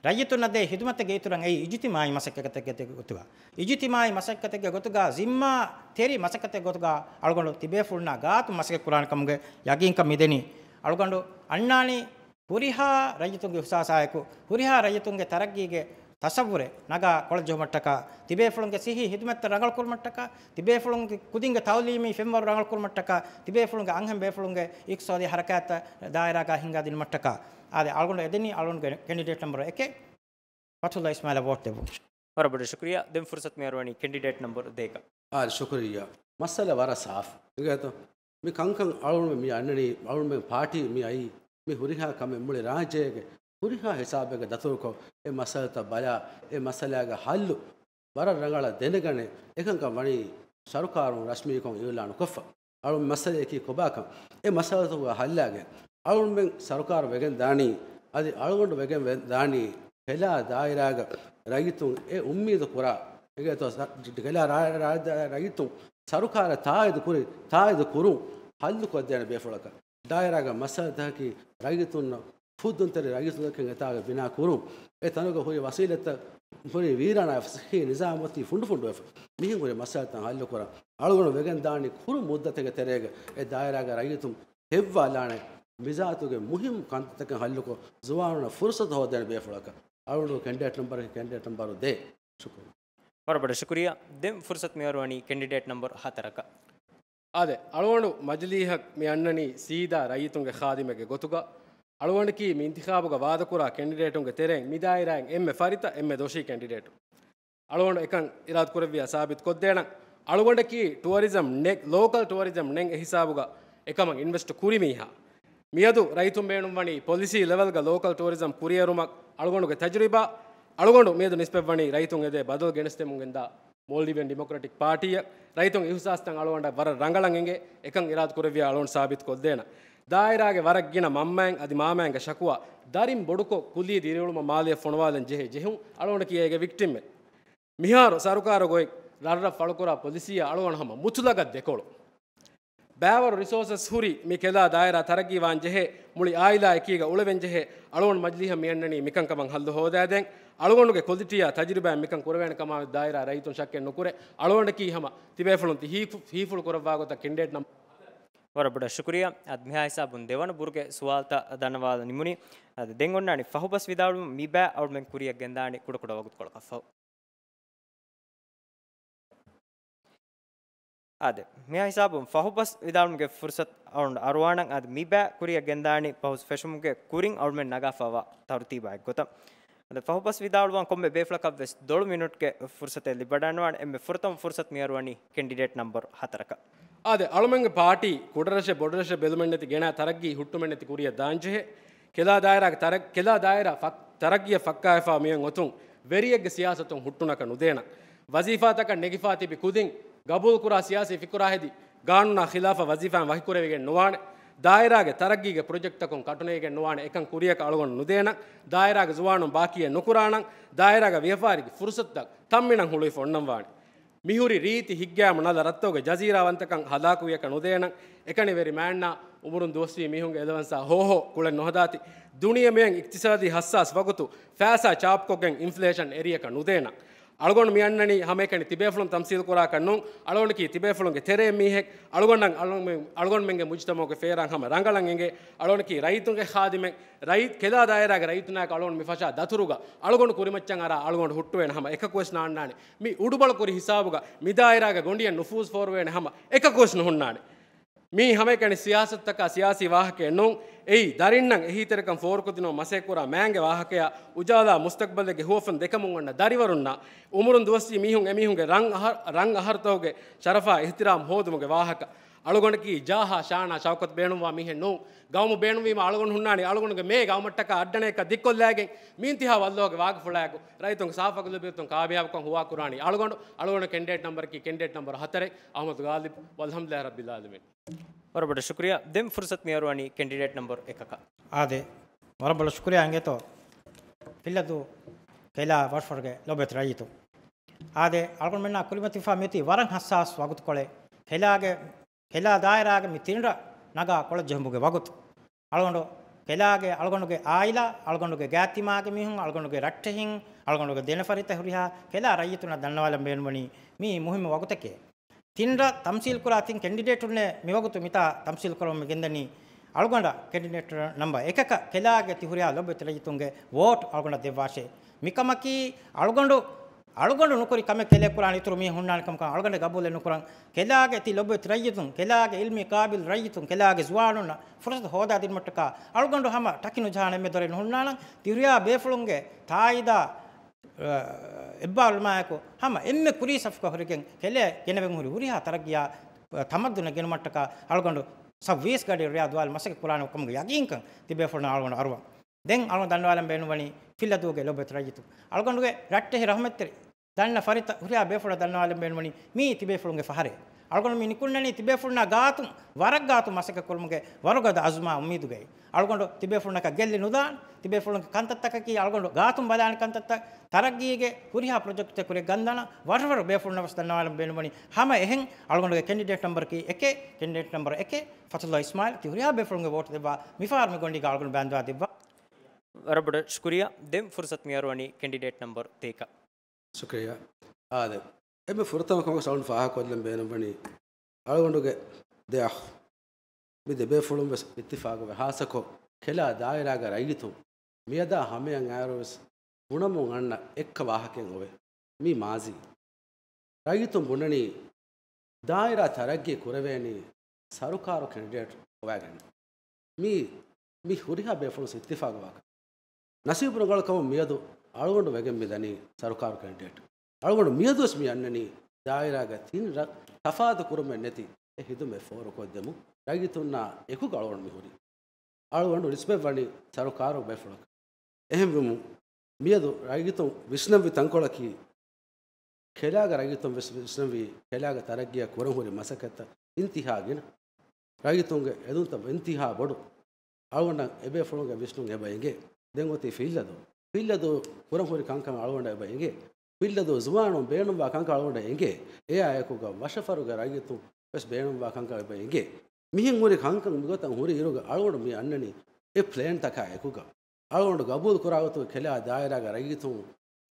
ރައްޔިތުންނަށް ދޭ ހިދުމަތެއްގެ އިތުރަށް އެއީ އިޖުތިމާއީ މަސައްކަތެއްގެ ގޮތުގަ. އިޖުތިމާއީ މަސައްކަތެއްގެ ގޮތުގަ، ޒިންމާ ތެރި މަސައްކަތެއްގެ ގޮތުގަ އަޅުގަނޑު ތިބޭފުޅުންނާ ގާތު މަސައްކަތް ކުރާނެ ކަމުގެ ޔަގީންކަން މިދެނީ. އަޅުގަނޑު އަންނާނީ ހުރިހާ ރައްޔިތުންގެ އިހުސާސާއެކު، ހުރިހާ ރައްޔިތުންގެ ތަރައްގީގެ ތަސައްވުރެއް ނަގާ ކޮޅަށްޖެހުމަށްޓަކާ، ތިބޭފުޅުންގެ ސިއްހީ ހިދުމަތްތައް ރަނގަޅުކުރުމަށްޓަކާ، ތިބޭފުޅުންގެ ކުދިންގެ ތައުލީމީ ފެންވަރު ރަނގަޅުކުރުމަށްޓަކާ، ތިބޭފުޅުންގެ އަންހެން ބޭފުޅުންގެ އިޤްތިޞާދީ ހަރަކާތްތައް ދާއިރާގަ ހިންގާދިނުމަށްޓަކާ. އާދެ، އަޅުގަނޑު އެދެނީ އަޅުގަނޑުގެ ކެންޑިޑޭޓް ނަމްބަރު އެކެއް، ފަތުޙުﷲ އިސްމާޢީލަށް ވޯޓް ދެއްވުން. ވަރަށް ބޮޑަށް ޝުކުރިއްޔާ. ދެން ފުރުސަތު މިއަރުވަނީ ކެންޑިޑޭޓް ނަމްބަރު ދޭކަށް. އާދެ، ޝުކުރިއްޔާ. މައްސަލަ ވަރަށް ސާފު. އިނގޭތޯ؟ މި ކަންކަން އަޅުގަނޑުމެން މި އަންނަނީ، އަޅުގަނޑުމެން ޕާޓީ މި އައީ، މި ހުރިހާ ކަމެއް މުޅި ރާއްޖޭގެ ހުރިހާ ހިސާބެއްގަ ދަތުރުކޮށް، އެ މައްސަލަތައް ބަލާ، އެ މައްސަލާގެ ހައްލު ވަރަށް ރަނގަޅަށް ދެނެގަނެ، އެކަންކަން ވަނީ ސަރުކާރުން ރަސްމީކޮށް އިއުލާނު ކޮށްފަ. އަޅުގަނޑު މައްސަލަޔަކީ ކޮބާކަން؟ އެ މައްސަލަތަކުގެ ހައްލާގެން އަޅުގަނޑުމެން ސަރުކާރު ވެގެން ދާނީ، އަދި އަޅުގަނޑު ވެގެން ވެ-، ދާނީ ކެލާ ދާއިރާގަ ރައްޔިތުން އެ އުއްމީދު ކުރާ، އެގޭތޯ ސަ-، ކެލާ ރާ-، ރާ-، ރައްޔިތުން ސަރުކާރަށް ތާއީދު ކުރި، ތާއީދު ކުރުން ހައްލު ކޮށްދޭނެ ބޭފުޅަކަށް. ދާއިރާގެ މައްސަލަތަކަކީ ރައްޔިތުންނަށް ފުއްދުންތެރި ރައްޔިތުންތަކެއް އެތާގަ ބިނާ ކުރުން، އެ ތަނުގަ ހުރި ވަސީލަތްތައް ހުރި ވީރާނާ ސިއްހީ ނިޒާމް އޮތީ ފުނޑުފުނޑުވެފަ. މިހެން ހުރި މައްސަލަތައް ހައްލުކުރަން އަޅުގަނޑު ވެގެން ދާނީ ކުރު މުއްދަތެއްގެ ތެރޭގަ އެ ދާއިރާގެ ރައްޔިތުން ހެއްވާލާނެ މިޒާތުގެ މުހިއްމު ކަންތައްތަކެއް ހައްލުކޮށް، ޒުވާނުންނަށް ފުރުސަތު ހޯދޭނެ ބޭފުޅަކަށް. އަޅުގަނޑު ކެންޑިޑޭޓް ނަމްބަރަކީ ކެންޑިޑޭޓް ނަމްބަރު ދޭ. ޝުކުރިއްޔާ. ވަރަށް ބޮޑަށް ޝުކުރިއްޔާ. ދެން ފުރުސަތު މިއަރުވަނީ ކެންޑިޑޭޓް ނަމްބަރު ހަތަރަކަށް. އާދެ، އަޅުގަނޑު މަޖިލީހަށް މި އަންނަނީ ސީދާ ރައްޔިތުންގެ ޚާދިމެއްގެ ގޮތުގަ. އަޅުގަނޑަކީ މި އިންތިޚާބުގަ ވާދަކުރާ ކެންޑިޑޭޓުންގެ ތެރެއިން މި ދާއިރާއިން އެންމެ ފަރިތަ، އެންމެ ދޮށީ ކެންޑިޑޭޓު. އަޅުގަނޑު އެކަން އިރާދަކުރެއްވިއްޔާ ސާބިތުކޮށްދޭނަން. އަޅުގަނޑަކީ ޓުއަރިޒަމް ނެތް، ލޯކަލް ޓުއަރިޒަމް ނެތް އެ ހިސާބުގަ އެކަމަށް އިންވެސްޓް ކުރި މީހާ. މިއަދު ރައްޔިތުން ބޭނުންވަނީ ޕޮލިސީ ލެވެލްގަ ލޯކަލް ޓުއަރިޒަމް ކުރިއެރުމަށް އަޅުގަނޑުގެ ތަޖުރިބާ. އަޅުގަނޑު މިއަދު ނިސްބަތްވަނީ ރައްޔިތުން އެދޭ ބަދަލު ގެނެސްދެމުން ގެންދާ މޯލްޑިވިއަން ޑިމޮކްރެޓިކް ޕާޓީއަށް. ރައްޔިތުންގެ އިހުސާސްތައް އަޅުގަނޑަށް ވަރަށް ރަނގަޅަށް އެނގޭ. އެކަން އިރާދަ ކުރެއްވިއްޔާ އަޅުގަނޑު ސާބިތު ކޮށްދޭނަން. ދާއިރާގެ ވަރަށް ގިނަ މަންމައިން އަދި މާމައިންގެ ޝަކުވާ ދަރިން ބޮޑުކޮށް ކުލީ ދިރިއުޅުމަށް މާލެއަށް ފޮނުވާލަން ޖެހޭ ޖެހުން އަޅުގަނޑަކީ އޭގެ ވިކްޓިމްއެއް. މިހާރު ސަރުކާރު ގޮތް ރަށްރަށް ފަޅުކުރާ ޕޮލިސީއަށް އަޅުގަނޑު ހަމަ މުތުލަގަށް ދެކޮޅު. ބައިވަރު ރިސޯސަސް ހުރި މި ކެލާ ދާއިރާ ތަރައްގީވާން ޖެހޭ، މުޅި އާއިލާ އެކީގަ އުޅެވެން ޖެހޭ، އަޅުގަނޑު މަޖިލީހަށް މިއަންނަނީ މިކަންކަމަށް ހައްލު ހޯދާދޭން. އަޅުގަނޑުގެ ކޮލިޓީއާ ތަޖުރިބާއިން މިކަން ކުރެވޭނެ ކަމާމެދު ދާއިރާ ރައްޔިތުން ޝައްކެއް ނުކުރޭ. އަޅުގަނޑަކީ ހަމަ ތިބޭފުޅުން ތި ހީފު-، ހީފުޅު ކުރައްވާ ގޮތަށް ކެންޑިޑޭޓް ނަމް. ވަރަށް ބޮޑަށް ޝުކުރިއްޔާ. އަދި މިހާ ހިސާބުން ދެވަނަ ބުރުގެ ސުވާލުތައް ދަންނަވާލަން ނިމުނީ. އަދި ދެން އޮންނާނީ ފަހުބަސް ވިދާޅުވުން މިބައި އަޅުމެން ކުރިއަށް ގެންދާނީ ކުޑަކުޑަ ވަގުތުކޮޅަކަށްފަހު. އާދެ، މިހާ ހިސާބުން ފަހުބަސް ވިދާޅުމުގެ ފުރުސަތު އަޅުން އަރުވާނަން. އާދެ، މިބައި ކުރިއަށް ގެންދާނީ ފަހުސް ފެށުމުގެ ކުރިން އަޅުމެން ނަގާފަވާ ތަރުތީބާއެއްގޮތަށް. އާދެ، ފަހުބަސް ވިދާޅުވާން ކޮންމެ ބޭފުޅަކަށް ވެސް ދޮޅު މިނުޓްގެ ފުރުސަތެއް ލިބިވަޑައިގަންނަވާނެ. އެންމެ ފުރަތަމަ ފުރުސަތު މިއަރުވަނީ ކެންޑިޑޭޓް ނަމްބަރު ހަތަރަކަށް. އާދެ، އަޅުމެންގެ ޕާޓީ ކުޑަރަށެއް ބޮޑުރަށެއް ބެލުމެއްނެތި ގެނައި ތަރައްގީ ހުއްޓުމެއްނެތި ކުރިއަށް ދާންޖެހޭ. ކެލާ ދާއިރާގެ ތަރައް-، ކެލާ ދާއިރާ ފަ-، ތަރައްގީއަށް ފައްކާވެފާ މިއޮތް އޮތުން ވެރިއެއްގެ ސިޔާސަތުން ހުއްޓުނަކަށް ނުދޭނަން. ވަޒީފާތަކަށް ނެގިފާ ތިބި ކުދިން ގަބޫލުކުރާ ސިޔާސީ ފިކުރާ ހެދި، ގާނޫނާ ޚިލާފަށް ވަޒީފާއިން ވަކިކުރެވިގެން ނުވާނެ. ދާއިރާގެ ތަރައްގީގެ ޕްރޮޖެކްޓްތަކުން ކަޓުނެގިގެން ނުވާނެ. އެކަން ކުރިޔަކަށް އަޅުގަނޑު ނުދޭނަން. ދާއިރާގެ ޒުވާނުން ބާކީއެއް ނުކުރާނަން. ދާއިރާގެ ވިޔަފާރިގެ ފުރުސަތުތައް ތަންމިނަށް ހުޅުވިފަ އޮންނަންވާނެ. މިހުރި ރީތި ހިތްގައިމު ނަލަ ރަށްތަކުގެ ޖަޒީރާވަންތަކަން ހަލާކުވިޔަކަށް ނުދޭނަން. އެކަނިވެރި މާންނާ އުމުރުން ދުވަސްވީ މީހުންގެ އެލަވަންސާ ހޯހޯ ކުޅެން ނުހަދާތި. ދުނިޔެ މިއޮތް އިޤްތިޞާދީ ހައްސާސް ވަގުތު ފައިސާ ޗާޕްކޮށްގެން އިންފްލޭޝަން އެރިޔަކަށް ނުދޭނަން. އަޅުގަނޑު މި އަންނަނީ ހަމައެކަނި ތިބޭފުޅުން ތަމްސީލް ކުރާކަށް ނޫން. އަޅުގަނޑަކީ ތިބޭފުޅުންގެ ތެރޭ މީހެއް. އަޅުގަނޑަށް އަޅުގަނޑުމެން، އަޅުގަނޑުމެންގެ މުޖުތަމަޢުގެ ފޭރާން ހަމަ ރަނގަޅަށް އެނގޭ. އަޅުގަނޑަކީ ރައްޔިތުންގެ ޚާދިމެއް. ރައްޔިތު، ކެލާ ދާއިރާގެ ރައްޔިތުންނާއެކު އަޅުގަނޑު މި ފަށާ ދަތުރުގަ އަޅުގަނޑު ކުރިމައްޗަށް އަރާ އަޅުގަނޑު ހުއްޓުވޭނެ ހަމަ އެކަކުވެސް ނާންނާނެ. މި އުޑުބަޅު ކުރި ހިސާބުގަ މި ދާއިރާގެ ގޮނޑިއެއް ނުފޫޒު ފޯރުވޭނެ ހަމަ އެކަކުވެސް ނުހުންނާނެ. މީ ހަމައެކަނި ސިޔާސަތުތަކާ ސިޔާސީ ވާހަކައެއް ނޫން. އެއީ ދަރިންނަށް އެހީތެރިކަން ފޯރުކޮށްދިނުމަށް މަސައްކަތްކުރާ މާތްގެ ވާހަކަޔާ، އުޖާލާ މުސްތަޤްބަލެއްގެ ހުވަފެން ދެކަމުން އަންނަ ދަރިވަރުންނާ، އުމުރުން ދުވަސްވީ މީހުން އެމީހުންގެ ރަން އަހަ-، ރަން އަހަރުތަކުގެ ޝަރަފާ އިޙްތިރާމް ހޯދުމުގެ ވާހަކަ. އަޅުގަނޑަކީ ޖާހާ ޝާނާ ޝައުކަތު ބޭނުންވާ މީހެއް ނޫން. ގައުމު ބޭނުންވީމަ އަޅުގަނޑު ހުންނާނީ އަޅުގަނޑުގެ މޭ ގައުމަށްޓަކާ އައްޑަނައަކަށް ދިއްކޮށްލައިގެން. މީންތިހާ ވައްލޯގެ ވާގިފުޅާއެކު ރައްޔިތުންގެ ސާފު އަގުލުބިއްޔަތުން ކާމިޔާބުކަން ހުވާކުރާނީ އަޅުގަނޑު. އަޅުގަނޑު ކެންޑިޑޭޓް ނަމްބަރަކީ ކެންޑިޑޭޓް ނަމްބަރު ހަތަރެއް، އަޙްމަދު ޣާލިބް. ވަލްޙަމްދުލިއްލާހި ރައްބިލް ޢާލަމީން. ވަރަށް ބޮޑަށް ޝުކުރިއްޔާ. ދެން ފުރުޞަތު މިއަރުވަނީ ކެންޑިޑޭޓް ނަމްބަރު އެކަކަށް. އާދެ، ވަރަށް ބޮޑަށް ޝުކުރިއްޔާ އިނގޭތޯ. ފިއްލަދޫ ކެލާ ވަރުފަރުގެ ލޯބިވެތި ރައްޔިތުން. އާދެ، އަޅުގަނޑުމެންނާ ކުރިމަތިވެފާ މިއޮތީ ވަރަށް ހައްސާސް ވަގުތުކޮޅެއް. ކެލާގެ، ކެލާ ދާއިރާގެ މި ތިން ރަށް ނަގާ ކޮޅަށް ޖެހުމުގެ ވަގުތު. އަޅުގަނޑު ކެލާގެ، އަޅުގަނޑުގެ އާއިލާ، އަޅުގަނޑުގެ ގާތްތިމާގެ މީހުން، އަޅުގަނޑުގެ ރައްޓެހިން، އަޅުގަނޑުގެ ދެނެފަރިތައް ހުރިހާ ކެލާ ރައްޔިތުންނަށް ދަންނަވާލަން ބޭނުންވަނީ މީ މުހިއްމު ވަގުތެކޭ. ތިން ރަށް ތަމްސީލް ކުރާ ތިން ކެންޑިޑޭޓުންނޭ މިވަގުތު މިތާ ތަމްސީލް ކުރަމުން މި ގެންދަނީ. އަޅުގަނޑަށް ކެންޑިޑޭޓް ނަމްބަރ އެކަކަށް ކެލާގެ ތި ހުރިހާ ލޯބިވެތި ރައްޔިތުންގެ ވޯޓް އަޅުގަނޑަށް ދެއްވާށޭ. މިކަމަކީ އަޅުގަނޑު، އަޅުގަނޑު ނުކުރި ކަމެއް ކެލޭ ކުރާނެ އިތުރު މީހުން ހުންނާނެ ކަމަކަށް އަޅުގަނޑަށް ގަބޫލެއް ނުކުރަން. ކެލާގެ ތި ލޯބިވެތި ރައްޔިތުން، ކެލާގެ އިލްމީ ޤާބިލް ރައްޔިތުން، ކެލާގެ ޒުވާނުންނަށް ފުރުޞަތު ހޯދާދިނުމަށްޓަކާ އަޅުގަނޑު ހަމަ ޓަކި ނުޖަހާނެ އެންމެ ދޮރެއް ނުހުންނާނަން. ތި ހުރިހާ ބޭފުޅުންގެ ތާއީދާ އެއްބާރުލުމާއެކު ހަމަ އެންމެ ކުރީ ސަފުގަ ހުރެގެން ކެލޭ ގެނެވެން ހުރި ހުރިހާ ތަރައްގީއާ، އަ، ތަމައްދުނަށް ގެނުމަށްޓަކާ އަޅުގަނޑު ސައްވީސް ގަޑި ރެޔާ ދުވާލު މަސައްކަތް ކުރާނެ ކަމުގެ ޔަގީންކަން ތިބޭފުޅުން އަޅުގަނޑު އަރުވަން. ދެން އަޅުގަނޑު ދަންނަވާލަން ބޭނުންވަނީ ފިއްލަދޫގެ ލޯބިވެތި ރައްޔިތުން. އަޅުގަނޑުގެ ރައްޓެހި ރަޙްމަތްތެރި ދަންނަ ފަރިތައް ހުރިހާ ބޭފުޅަށް ދަންނަވާލަން ބޭނުންވަނީ މީ ތިބޭފުޅުންގެ ފަހަރެއް. އަޅުގަނޑު މި ނިކުންނަނީ ތިބޭފުޅުންނާ ގާތުން، ވަރަށް ގާތުން މަސައްކަތް ކުރުމުގެ ވަރުގަދަ އަޒުމާ އުއްމީދުގައި. އަޅުގަނޑު ތިބޭފުޅުންނަކަށް ގެއްލި ނުދާން. ތިބޭފުޅުންގެ ކަންތައްތަކަކީ އަޅުގަނޑު ގާތުން ބަލާނެ ކަންތައްތައް، ތަރައްގީގެ ހުރިހާ ޕްރޮޖެކްޓްތައް ކުރިއަށް ގަންދަނަ ވަރަށް ވަރަށް ބޭފުޅުންނަށް ވެސް ދަންނަވާލަން ބޭނުންވަނީ. ހަމަ އެހެން އަޅުގަނޑުގެ ކެންޑިޑޭޓް ނަމްބަރަކީ އެކެއް، ކެންޑިޑޭޓް ނަމްބަރު އެކެއް، ފަތުﷲ އިސްމާއިލް. ތި ހުރިހާ ބޭފުޅުންގެ ވޯޓް ދެއްވާ މިފަހަރު މި ގޮނޑީގަ އަޅުގަނޑު ބައިންދަވާ ދެއްވާ. ވަރަށް ބޮޑަށް ޝުކުރިއްޔާ. ދެން ފުރުޞަތު މިއަރުވަނީ ކެންޑިޑޭޓް ނަމްބަރު ތޭކަށް. ޝުކުރިއްޔާ. އާދެ، އެންމެ ފުރަތަމަ ކަމަކަށް އަޅުގަނޑު ފާހަގަކޮށްލަން ބޭނުންވަނީ އަޅުގަނޑުގެ ދެ އަޚް، މި ދެބޭފުޅުން ވެސް އިއްތިފާގުވެ، ހާއްސަކޮށް ކެލާ ދާއިރާގެ ރައްޔިތުން މިއަދާ ހަމަޔަށް އައިރު ވެސް ބުނަމުން އަންނަ އެއްކަ ވާހަކައެއް އޮވޭ. މީ މާޒީ. ރައްޔިތުން ބުނަނީ ދާއިރާ ތަރައްގީ ކުރެވޭނީ ސަރުކާރު ކެންޑިޑޭޓް ހޮވާގެން. މީ، މި ހުރިހާ ބޭފުޅުން އިއްތިފާގުވާކަށް. ނަސީބު ރަނގަޅު ކަމުން މިއަދު އަޅުގަނޑު ވެގެން މި ދަނީ ސަރުކާރު ކެންޑިޑޭޓް. އަޅުގަނޑު މިއަދުވެސް މި އަންނަނީ ދާއިރާގެ ތިން ރަށް ތަފާތު ކުރުމެއް ނެތި އެ ހިދުމަތް ފޯރުކޮށްދެމުން. ރައްޔިތުންނާ އެކުގަ އަޅުގަނޑު މި ހުރީ. އަޅުގަނޑު ނިސްބަތްވަނީ ސަރުކާރު ބޭފުޅަކަށް. އެހެންވުމުން މިއަދު ރައްޔިތުން ވިސްނަންވި ތަންކޮޅަކީ، ކެލާގެ ރައްޔިތުން ވެސް ވިސްނަންވީ ކެލާގެ ތަރައްގީއަށް ކުރަން ހުރި މަސައްކަތްތައް އިންތިހާ ގިނަ. ރައްޔިތުންގެ އެދުންތައް އިންތިހާ ބޮޑު. އަޅުގަނޑަށް އެބޭފުޅުންގެ ވިސްނުން އެބަ އެނގޭ. ދެން އޮތީ ފިއްލަދޫ. ފިއްލަދޫ ކުރަން ހުރި ކަންކަން އަޅުގަނޑަށް އެބަ އެނގޭ. ފިއްލަދޫ ޒުވާނުން ބޭނުންވާ ކަންކަން އަޅުގަނޑަށް އެނގޭ. އެއާއެކުގަ ވަށަފަރުގެ ރައްޔިތުން ވެސް ބޭނުންވާ ކަންކަން އެބަ އެނގޭ. މިހެން ހުރި ކަންކަން މިގޮތަށް ހުރި އިރުގަ އަޅުގަނޑު މި އަންނަނީ އެ ޕްލޭންތަކާ އެކުގަ. އަޅުގަނޑު ގަބޫލު ކުރާ ގޮތުގަ ކެލާ ދާއިރާގެ ރައްޔިތުން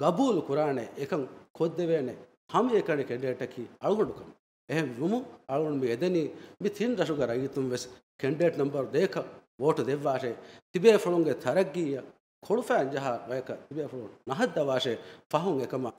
ގަބޫލު ކުރާނެ އެކަން ކޮށްދެވޭނެ ހަމައެކަނި ކެންޑިޑޭޓަކީ އަޅުގަނޑު ކަމަށް. އެހެން ވުމުން އަޅުގަނޑު މި އެދެނީ މި ތިން ރަށުގެ ރައްޔިތުން ވެސް ކެންޑިޑޭޓް ނަމްބަރު ދޭކަށް ވޯޓު ދެއްވާށޭ. ތިބޭފުޅުންގެ ތަރައްގީއަށް ކޮޅުފައިން ޖަހާ ބަޔަކަށް ތިބޭފުޅުން ނަހައްދަވާށޭ. ފަހުން އެކަމަށް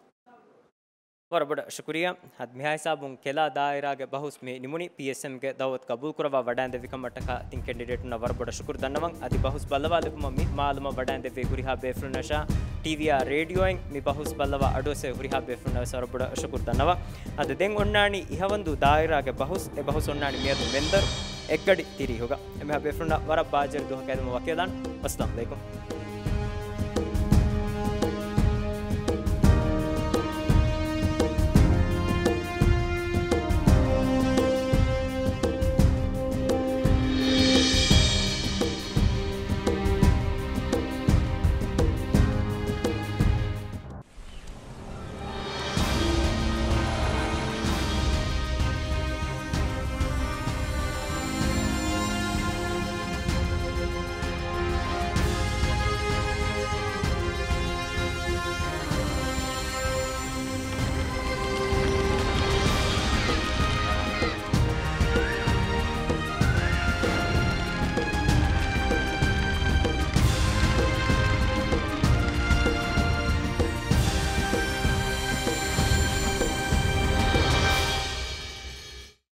ވަރަށް ބޮޑަށް ޝުކުރިއްޔާ. އަދި މިހާ ހިސާބުން ކެލާ ދާއިރާގެ ބަހުސް މި ނިމުނީ. ޕީއެސްއެމްގެ ދައުވަތު ގަބޫލު ކުރައްވާ ވަޑައިންދެއްވި ކަމަށްޓަކާ ތިން ކެންޑިޑޭޓުންނަށް ވަރަށް ބޮޑަށް ޝުކުރު ދަންނަވަން. އަދި ބަހުސް ބައްލަވާ ލިބުމަށް މި މާލުމަށް ވަޑައިންދެއްވި ހުރިހާ ބޭފުޅުންނަށާ ޓީވީއާ ރޭޑިއޯއިން މި ބަހުސް ބައްލަވާ އަޑުއެސޭ ހުރިހާ ބޭފުޅުންނަށް ވެސް ވަރަށް ބޮޑަށް ޝުކުރު ދަންނަވަން. އަދި ދެން އޮންނާނީ އިހަވަންދޫ ދާއިރާގެ ބަހުސް. އެ ބަހުސް އޮންނާނީ މިއަދު މެންދަރު އެއްގަޑި ތިރީހުގަ. އެންމެހާ ބޭފުޅުންނަށް ވަރަށް ބާއްޖަވެރި ދުވަހަކަށް އެދުމަށް ވަކިވެލާން. އައްސަލާމު ޢަލައިކުމް.